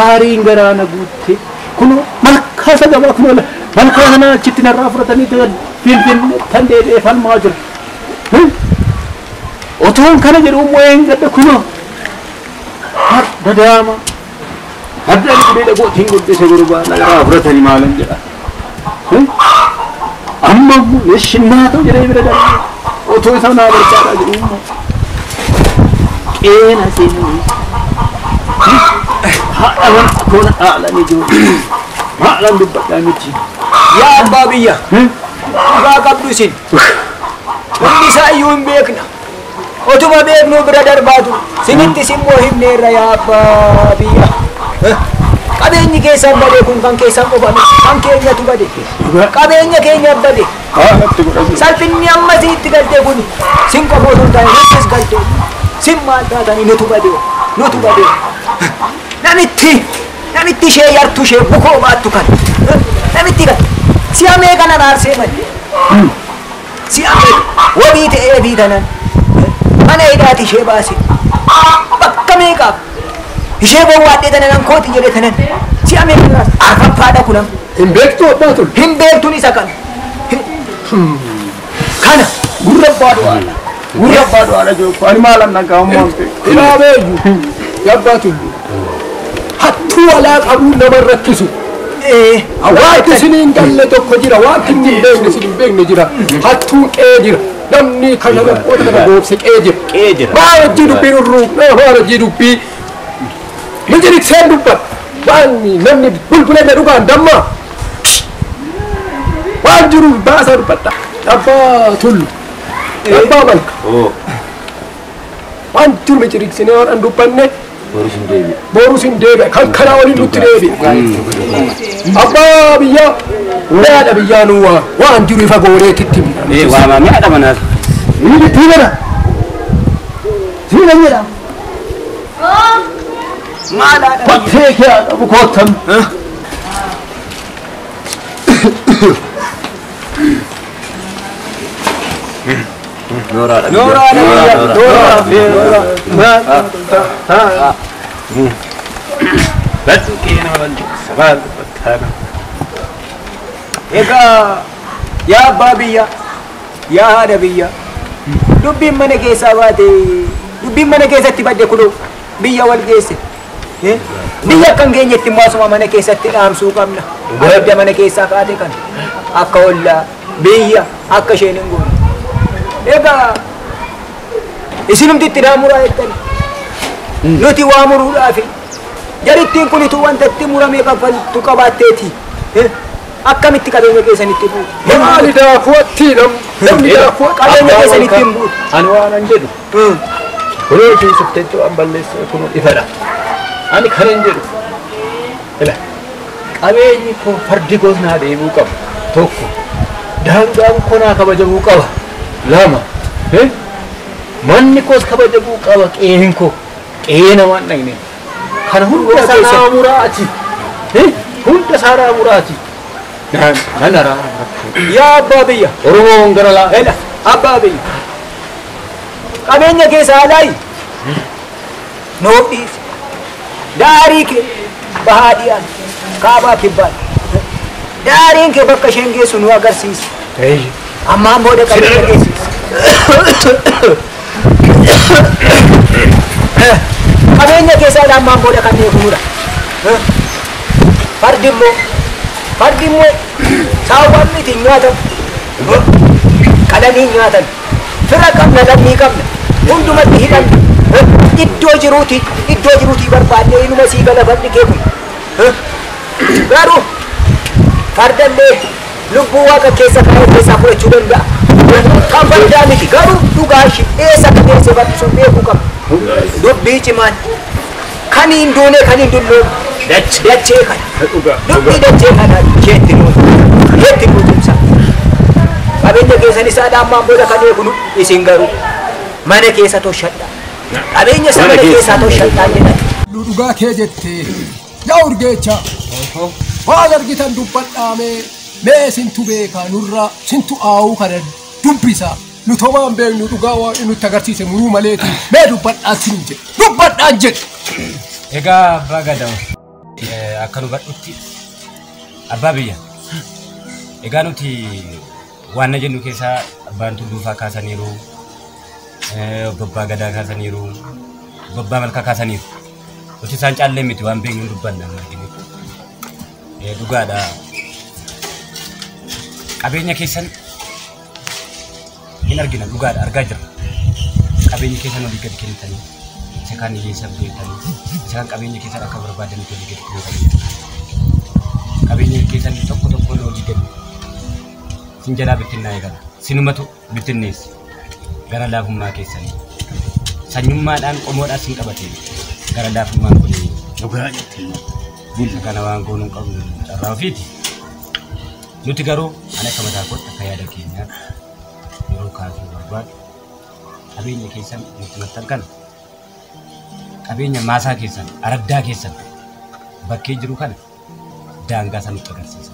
aariin garaana guutte kunoo malkaa isa gabaa kunoo malkaa sana achitti narraa fudhatanii finfinnee tan deebi'ee falmaa jira. Otoon kana jedhu immoo eengadha kunoo har'a daama har'a ani gudee dhagootiin guddise gurbaa narraa fudhatanii maalan jedha. Amma mishinnaa ta'u jedhee bira darbe otoo isa naa barchaa jiru immoo qeena seenuu haadha mana koona haalan ijoollee haalan dubbadhaa miti. Yaa abbaa biyya dhugaa qabdu isin hundi isaa iyyuu hin beekna. Otuma beeknuu bira darbaatu sinittis immoo himneerra yaa abbaa biyya. Qabeenyi keessan bade kun kan keessan qofa miti kan keenyatu bade. Qabeenya keenya bade. Salphinni amma isitti galtee kun sin qofa otoo hin taane nuttis galtee sin maal taatanii nutu bade nutu bade. Namitti ishee yartu ishee bukoo baattu kan namitti kan si'a meeqa nan aarsee malee si'a meeqa wabii ta'ee biitanan mana hidhaati ishee baase bakka meeqaaf ishee bowwaadhee tanan kooti jedhe tanan si'a meeqa arfaffaadha kunam. Hin beektu abbaa tolu. Hin beektuun isa kana. Kana. Gurra abbaa du'aadha. Gurra abbaa du'aadha jiru. Ani maalan nagaa ammoo. Ilaa beeku abbaa tolu. Hattuu alaa qabuu nama rakkisu. Wanti isin hin galle tokko jira. Wanti hin beekne isin hin beekne jira. Hattuun qe'ee jira. Namni kana rakkoota kana goobse qe'ee jira. Qe'ee jira. Maal hojii dubbii nurruu? Maal hojii dubbii? Mijirikseen dubbata. Waan namni bulbulee dhugaan damma. Waan jiru baasaa dubbadha. Abbaa tullu. Abbaa malka. Waan jiru mijiriksinee waan an dubbanne. Borus hin deebi'a. Kan kanaa waliin nutti deebi'a. Abbaa biyyaa haadha biyyaa nuu waan jiru ifa gooreetitti. Waamamee haadha manaas. Tiibana. Tiibana jedha. Maal haadha biyyaa? Kottee kee haadha bukootan. Nooraadha. Nooraadha biyya. Nooraa. Nooraa. Egaa yaa abbaa biyya yaa haadha biyya dubbiin mana keessaa baate dubbiin mana keessatti badde kunoo biyya wal geesse. Biyya akka hin geenyetti immoo asuma mana keessatti dhaamsuu qabna. Abidda mana keessaa kaate kana akka ollaa biyya akka isheen hin goone. Egaa isinumti itti dhaamuraa jettani nuti waa muruudhaafi jarittiin kun utuu wanta itti muramee kaffaltu qabaatteeti akkamitti qabeenya keessanitti buutu? Maali daakuwatti namni daakuwa qabeenya keessanitti hin buutu. Ani waan an jedhu kunoo ishee sifteettu an balleesse kunoo ifadha. Ani kana hin jedhu. Ila qabeenyi koo fardi koos naa deebi'uu qaba tokko daangaan koo naa kabajamuu qaba lama manni koos kabajamuu qaba qe'een koo qe'ee namaan dhaqne kana hunda isaa muraati hunda isaa muraati nan araara Yaa abbaa biyya Oromoon gara laa ila abbaa biyya qabeenya keessa alaayi nuuf dhiisi daarii kee bahaa dhiyaan kaabaa kibbaan daariin kee bakka isheen geessu nu agarsiisi. Ammaan booda qabeenya geessu. Qabeenya keessaa ammaan booda kan eegnudha. Fardi immoo saawwan miti hin nyaatamu. Qalanii nyaatan. Fira qabna lammii qabna. Hundumatti hidhanna. Iddoo jiruuti barbaadnee inuma sii gala fardi kee kun. Garuu fardallee lubbuu waaqa keessa kaa'ee keessaa fudhachuu danda'a. Kan fardaa miti garuu dhugaa ishee eessa akka geesse fardi sun beekuu qaba. Dubbii cimaan kan hin duune kan hin dulloomne dachee kana. Dubbii dachee kana isheetti nuuti cimsa. Qabeenya keessan isaa ammaan booda kan eegnu isin garuu mana keessa toshadha. Qabeenya isa mana keessaa toshadhaa jedhan. Dhugaa kee jettee yaa urgeecha waan argitan dubbadhaamee mee sintu beekaa nurraa sintu aawuu kana dubbisa nu tomaan beeknu dhugaa waan nutti agarsiise muruu maleeti mee dubbadhaan sin jedhe dubbadhaan jedhe. Egaa abbaa gadaa akka nu badhutti abbaa biyya egaa nuti waan na jennu keessaa abbaan tulluufaa kaasaniiru abbaa gadaa kaasaniiru abbaa malkaa kaasaniiru nuti isaan caallee miti waan beeknu dubbanna arginu dhugaadha. Qabeenya keessan hin argina dhugaadha argaa jirra. Qabeenya keessan olii gadi kennitanii isa kaan hiyyeessaaf geessanii isa kaan qabeenya keessan akka barbaadanitti olii gadi kennitanii qabeenya keessan tokko tokkoon olii gadi sin jalaa bittinnaa'e kana sinumatu bittinneesse gara laafummaa keessanii sanyummaadhaan qomoodhaan sin qabate gara laafummaan kun dhugaa jettee isa kana waan goonuu hin qabnu carraa ofiiti. Nuti garuu ani akka mataa kootti akka yaada keenyaatti yeroo kaasuu barbaadu qabeenya keessan nutti maxxan kana qabeenya maasaa keessan araddaa keessan bakkee jiru kana daangaa isaa nutti agarsiisa.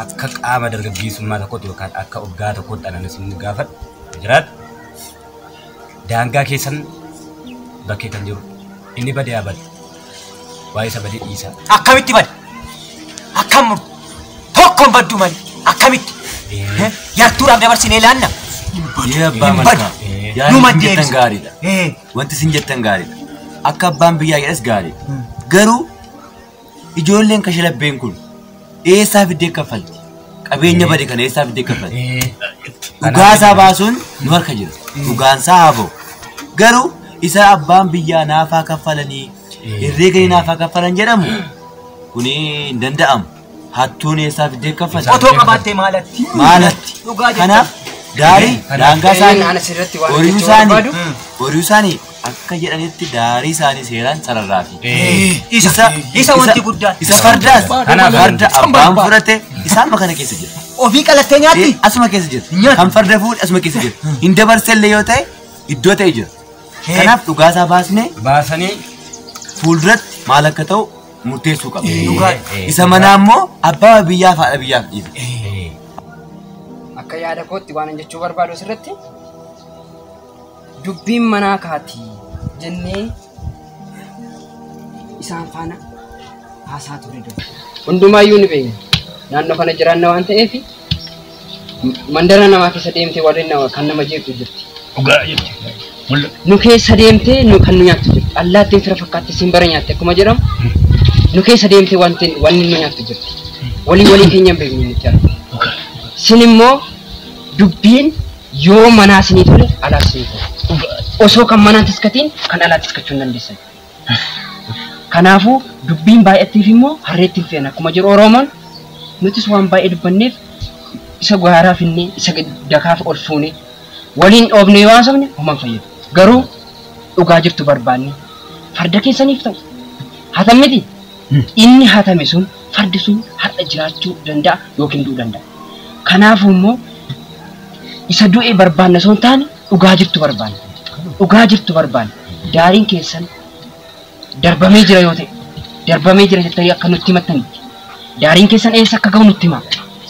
Akka qaama dargaggeessummaa tokkotti yookaan akka oggaa tokkotti anan isin gaafadhu jiraatu daangaa keessan bakkee kan jiru inni badee haa badu waa'ee isa badee dhiisaa. Akkamitti bade? Akkam murtu? Tokkoon baddu malee akkamitti? Yartuudhaaf dabarsinee laanna? Abbaa malkaa. Numa Yaadni isin jettan deebisa. gaariidha. Wanti isin jettan gaariidha. Akka abbaan biyyaa jedhes gaariidha. Garuu ijoolleen kashalabbeen kun eessaa fiddee kaffalti? Qabeenya bade kana eessaa fiddee kaffalti? Dhugaasaa baasuun nu harka jira. Dhugaansaa haa ba'u. Garuu isa abbaan biyyaa naafaa kaffalanii herreeganii naafaa kaffalan jedhamu kuni hin danda'amu. Hattuun eessaa fiddee kaffalti? Otoo qabaattee maalatti? Maalatti? Dhugaa jettan. Kanaaf daarii daangaa isaanii Ana asirratti waan horii jechuu isaanii barbaadu. horii isaanii akka jedhanitti daarii isaanii seeraan sararraafi. Isa wanti guddaan. Isa fardaas Kanaaf farda abbaan fudhate isaan kana keessa jira. Ofii qalattee nyaatti? Asuma keessa jira. Kan farda fuudhe asuma keessa jira. Hin dabarsellee yoo ta'e iddoo ta'e jira. Kanaaf dhugaasaa baasnee baasanii fuulduratti maal akka ta'u murteessuu qaba. Isa manaa immoo abbaa biyyaaf haadha biyyaaf dhiisa. Akka yaada kootti waan an jechuu barbaadu asirratti dubbiin manaa kaati jennee isaan faana haasaa ture dura. Hundumaayyuu ni beekna. Naannoo kana jiraanna waan ta'eef mandara namaa keessa deemtee warreen nama kan nama jeequ jirti. Dhugaa jette. Nu keessa deemtee nu kan nu nyaattu jirti. Allaattiin fira fakkaatti simbira nyaatte akkuma jedhamu nu keessa deemtee wanti wanni nu nyaattu jirti. Walii walii keenya hin beeknu nuti arginu. Sin immoo dubbiin yoo manaa sinii tole alaaf sinii tole. Osoo kan manaa tiskatiin kan alaa tiskachuu hin dandeessan. Kanaafuu dubbiin baay'atteef immoo harreetti hin fe'an akkuma jedhu Oromoon nutis waan baay'ee dubbanneef isa gaaraa finnee isa dakaaf ol fuune waliin dhoofne yoo haasofne homaa hin fayyadu. Garuu dhugaa jirtu barbaanne farda keessaniif ta'u hatam miti inni hatame sun fardi sun har'a jiraachuu danda'a yookiin du'uu danda'a. Kanaafuu immoo isa du'e barbaanna osoo hin taane dhugaa jirtu barbaanna. Dhugaa jirtu barbaanna. Daariin keessan darbamee jira yoo ta'e darbamee jira jettanii akka nutti himattanitti daariin keessan eessa akka ga'u nutti himaa.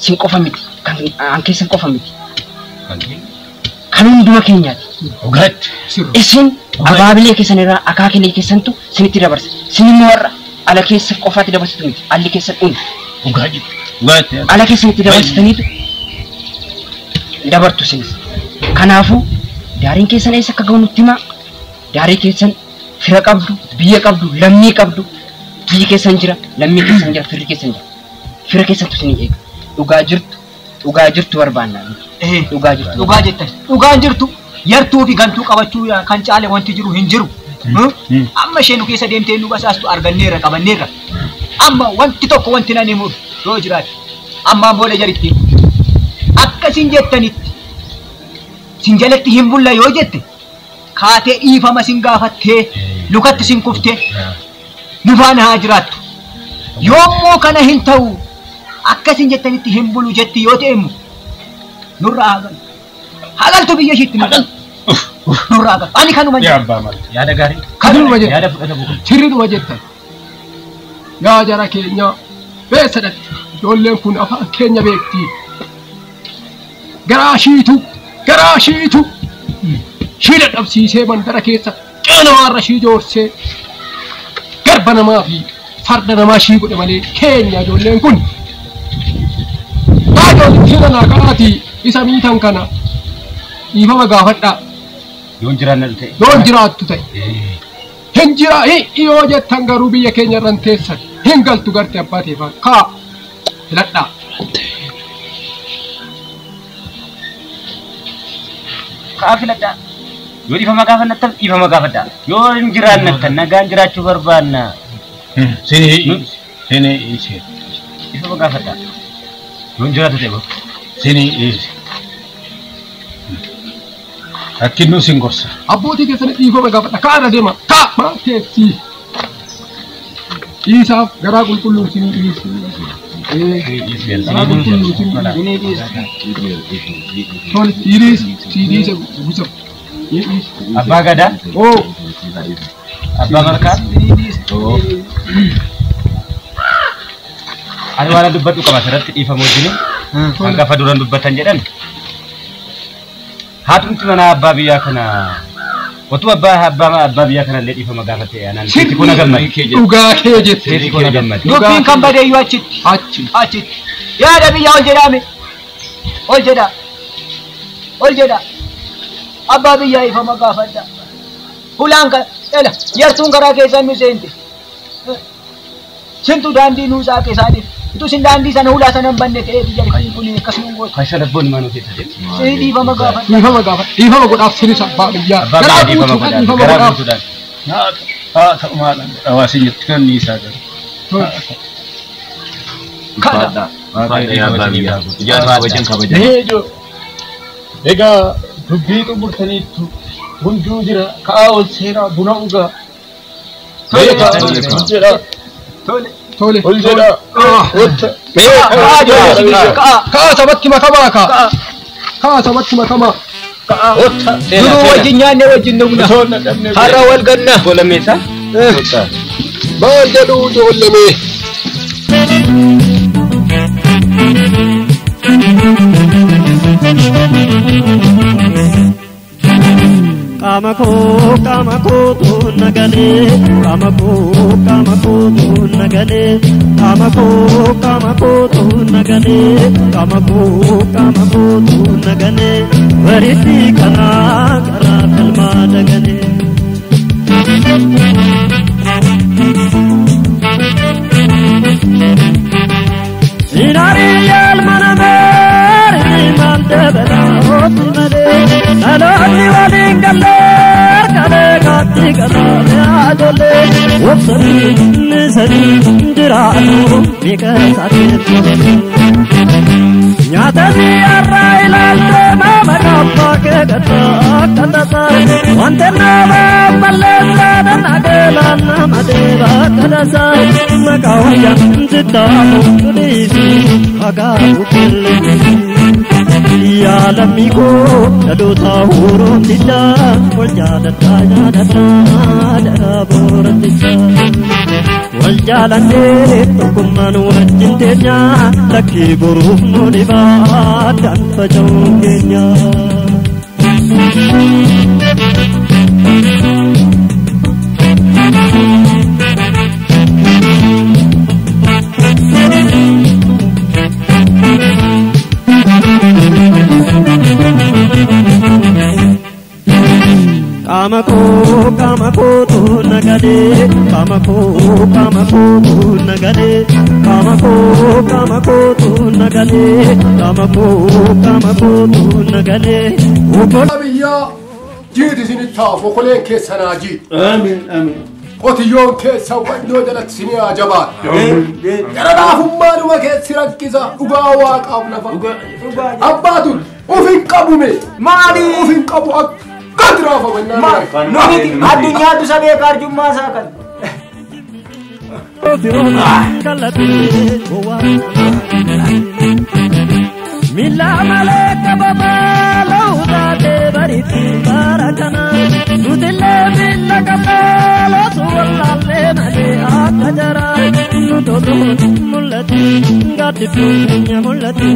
Sin qofa miti kan an keessan qofa miti. Kan hunduma keenyaati. Isin abaabilee keessan irraa akaakilee keessantu sinitti dabarsa. Sin immoo warra ala keessa qofaatti dabarsitu miti. Alli keessan unu. Ala keessanitti dabarsitaniitu dabartu isinis. Kanaafuu daariin keessan eessa akka ga'u nutti himaa. Daarii keessan fira qabdu, biyya qabdu, lammii qabdu. Biyyi keessan jira, lammii keessan jira, firri keessan jira. Fira keessantu isinii eega. Dhugaa jirtu, dhugaa jirtu barbaanna. Dhugaa jirtu. Dhugaa jettan. Dhugaan jirtu yartuu fi gantuu qabachuu kan caale wanti jiru hin jiru. Amma ishee nu keessa deemtee nu basaastu arganneerra qabanneerra. Amma wanti tokko wanti nan himu yoo jiraate ammaan booda jaritti akka isin jettanitti sin jalatti hin bulla yoo jette kaatee dhiifama sin gaafattee lukatti sin kuftee nu faana haa jiraattu. Yoommoo kana hin ta'u akka isin jettanitti hin bulu jetti yoo ta'e immoo nurraa haa galu. Haa galtu biyya ishiitti nurraa haa galu. Ani kanuma jedha. Yaada gaarii. Kanuma jedha. Yaada fudhatamu kun. Sirriidhuma jettan. Yaa jara keenya beessa dhaqxe. Ijoolleen kun afaan keenya beekti. Garaa shiitu garaa shiitu shii dadhabsiisee mandara keessa qe'ee namaarra shii joorsee garba namaa fi farda namaa shii godhe malee keenya ijoolleen kun. Haa ijoolleen hina naa kanaatii isa miitan kana dhiifama gaafadhaa. Yoon jiraanna ta'e. Yoon jiraattu ta'e. Hin jira yoo jettan garuu biyya keenya irra hin teessan hin galtu garte abbaa teefaa kaa filadhaa. Ka'a filadhaa. Yoo dhiifama gaafannattan dhiifama gaafadhaa. Yoo hin jiraannattan nagaan jiraachuu barbaanna. Sini isi. Dhiifama gaafadhaa. Yoo hin jiraatu ta'e Sini isi. Rakkinnu sin gorsa. Abbootii keessan dhiifama gaafadha. Ka'a irra deema. Ka'a maal teessi. Dhiisaaf garaa qulqulluu sinii dhiisi. Garaa qulqulluu sinii dhiisi. Tole dhiisi dhiisi gusa. Abbaa Gadaa. Abbaa Malkaa. Ani waan dubbadhu qaba asirratti dhiifama wajjin. Hangafa duraan dubbatan jedhan. Haatumti mana abbaa biyyaa kana otuu abbaa biyyaa kana illee dhiifama gaafate anaan seeti kun gammade. Dhugaa kee jette. Seeti kun gammade. Dubbiin kan badeeyyuu achitti. Achitti. Yaada biyyaa ol jedhame. Ol jedha. Ol jedha. Abbaa biyyaa ifama gaafadha. Hulaan kan ela yartuun karaa keessan nu seente. Sintu daandii nuusaa keessaaniif. Utuu sin daandii sana hulaa sana hin banne ta'ee biyya kun akkasuma goota. Kashalabboonni maal keessa deemu? Si dhiifama gaafadha. Dhiifama gaafadha. Dhiifama godhaaf sinis abbaa biyyaa. Garaa dhiifama godhaaf. Garaa guutuudhaan. Haa ta'umaadhaan hawaasni jirtu kan niisaa galu. Kana. Egaa dubbii xumurtaniittu hunduu jira ka'aa ol seenaa buna dhugaa. Tole. Tole. Ol jedhaa. Ka'a sabatti makamaa ka'a. Ka'a sabatti makamaa. Duruu wajjin nyaanne wajjin dhugna. Har'a wal ganna. Bolameessa. Maal jedhuu ijoollemee. Qaama koo nagalee qaama koo nagalee qaama koo nagalee qaama koo nagalee waritti karaa karaa kalmaa dagalee. Inaariyyaal mana meeri maal dabalaa ooti malee dhaloonni waliin gallee kalee kaatti karaame ajoollee wobsanii nisanii jiraatu miqeessaatti nyaata si'arraa ilaaltee maama kabbaa kee gattaa akka tasaa wanta nama balleessaa dhanageelaan nama deebaa akka tasaa maqaa wayyaa sittaamu dhiisi hagaabu qilleensi. Yaa lammii koo dhaloota horoomtichaa wal jaaladhaa jaaladhaa dharaa boorantichaa. Wal jaalannee tokkummaan wajjin teenyaa lakkii boruuf nu dhibaa addaan faca'uun keenya. Qaama koo nagalee qaama koo nagalee qaama koo nagalee qaama koo nagalee. Biyyaa jiiti isinitti hafu okoleen keessanaa jiiti. Amiin amiin. Qotiyyoon keessa wannoo jalatti isinii haa jabaatu. Gara laafummaanuma keessi rakkisa dhugaa waaqaaf lafa. Abbaa dur of hin qabume. Maali? Of hin qabu akka. Nuti addunyaatu sabee arjummaa isaa kan. Miila malee qabama lawuzaatee bariitti bara kana nutillee miila qabna lootu wallaallee malee akka jara nu toluun mul'ati gaaddidduun keenya mul'ati.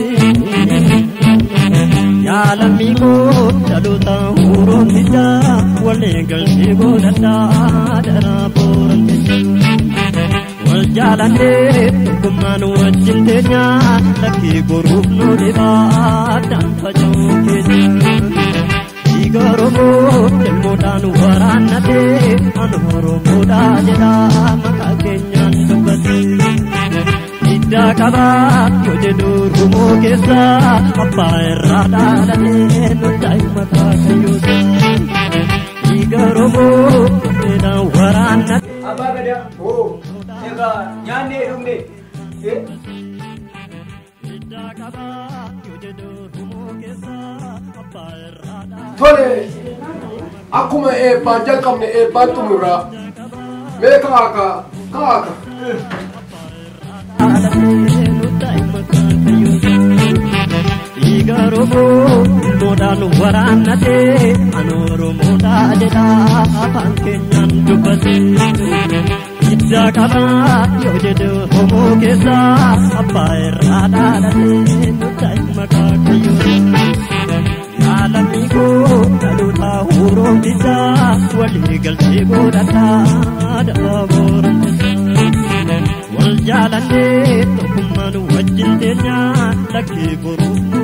Yaa lammii koo dhaloota horoomtichaa waliin galchee godhadhaa dharaa boorantichaa. Wal jaalannee tokkummaan wajjin teenyaa lakkii boruuf nu dhibaa addaan faca'uun keenya. Dhiiga Oromoo ilmoodhaan waraannatee an Oromoodhaa jedhaa maqaa keenyaan dubbatee. Hiddaa qabaa yoo jedhu Oromoo keessaa abbaa irraa dhaalatee. dhalatee nutti maqaa kayyoosa. Dhiiga Oromoo dheedhaan waraanna. Abbaa Gadaa. Egaa nyaannee dhugne. Tole akkuma eebbaan jalqabne eebbaan xumurraa mee kaaka kaaka. Dhiiga Oromoo loodhaan waraannatee ani Oromoodhaa jedhaa afaan keenyaan dubbate. Hidda qabaa yoo jedhu Oromoo keessaa abbaa irraa dhalatee nutti maqaa kayyoo. Yaalamii koo dhaloota hurombisaa walii galtee godhadhaa dhaboo. Wal jaalannee tokkummaan wajjin teenyaa lakkee boruuf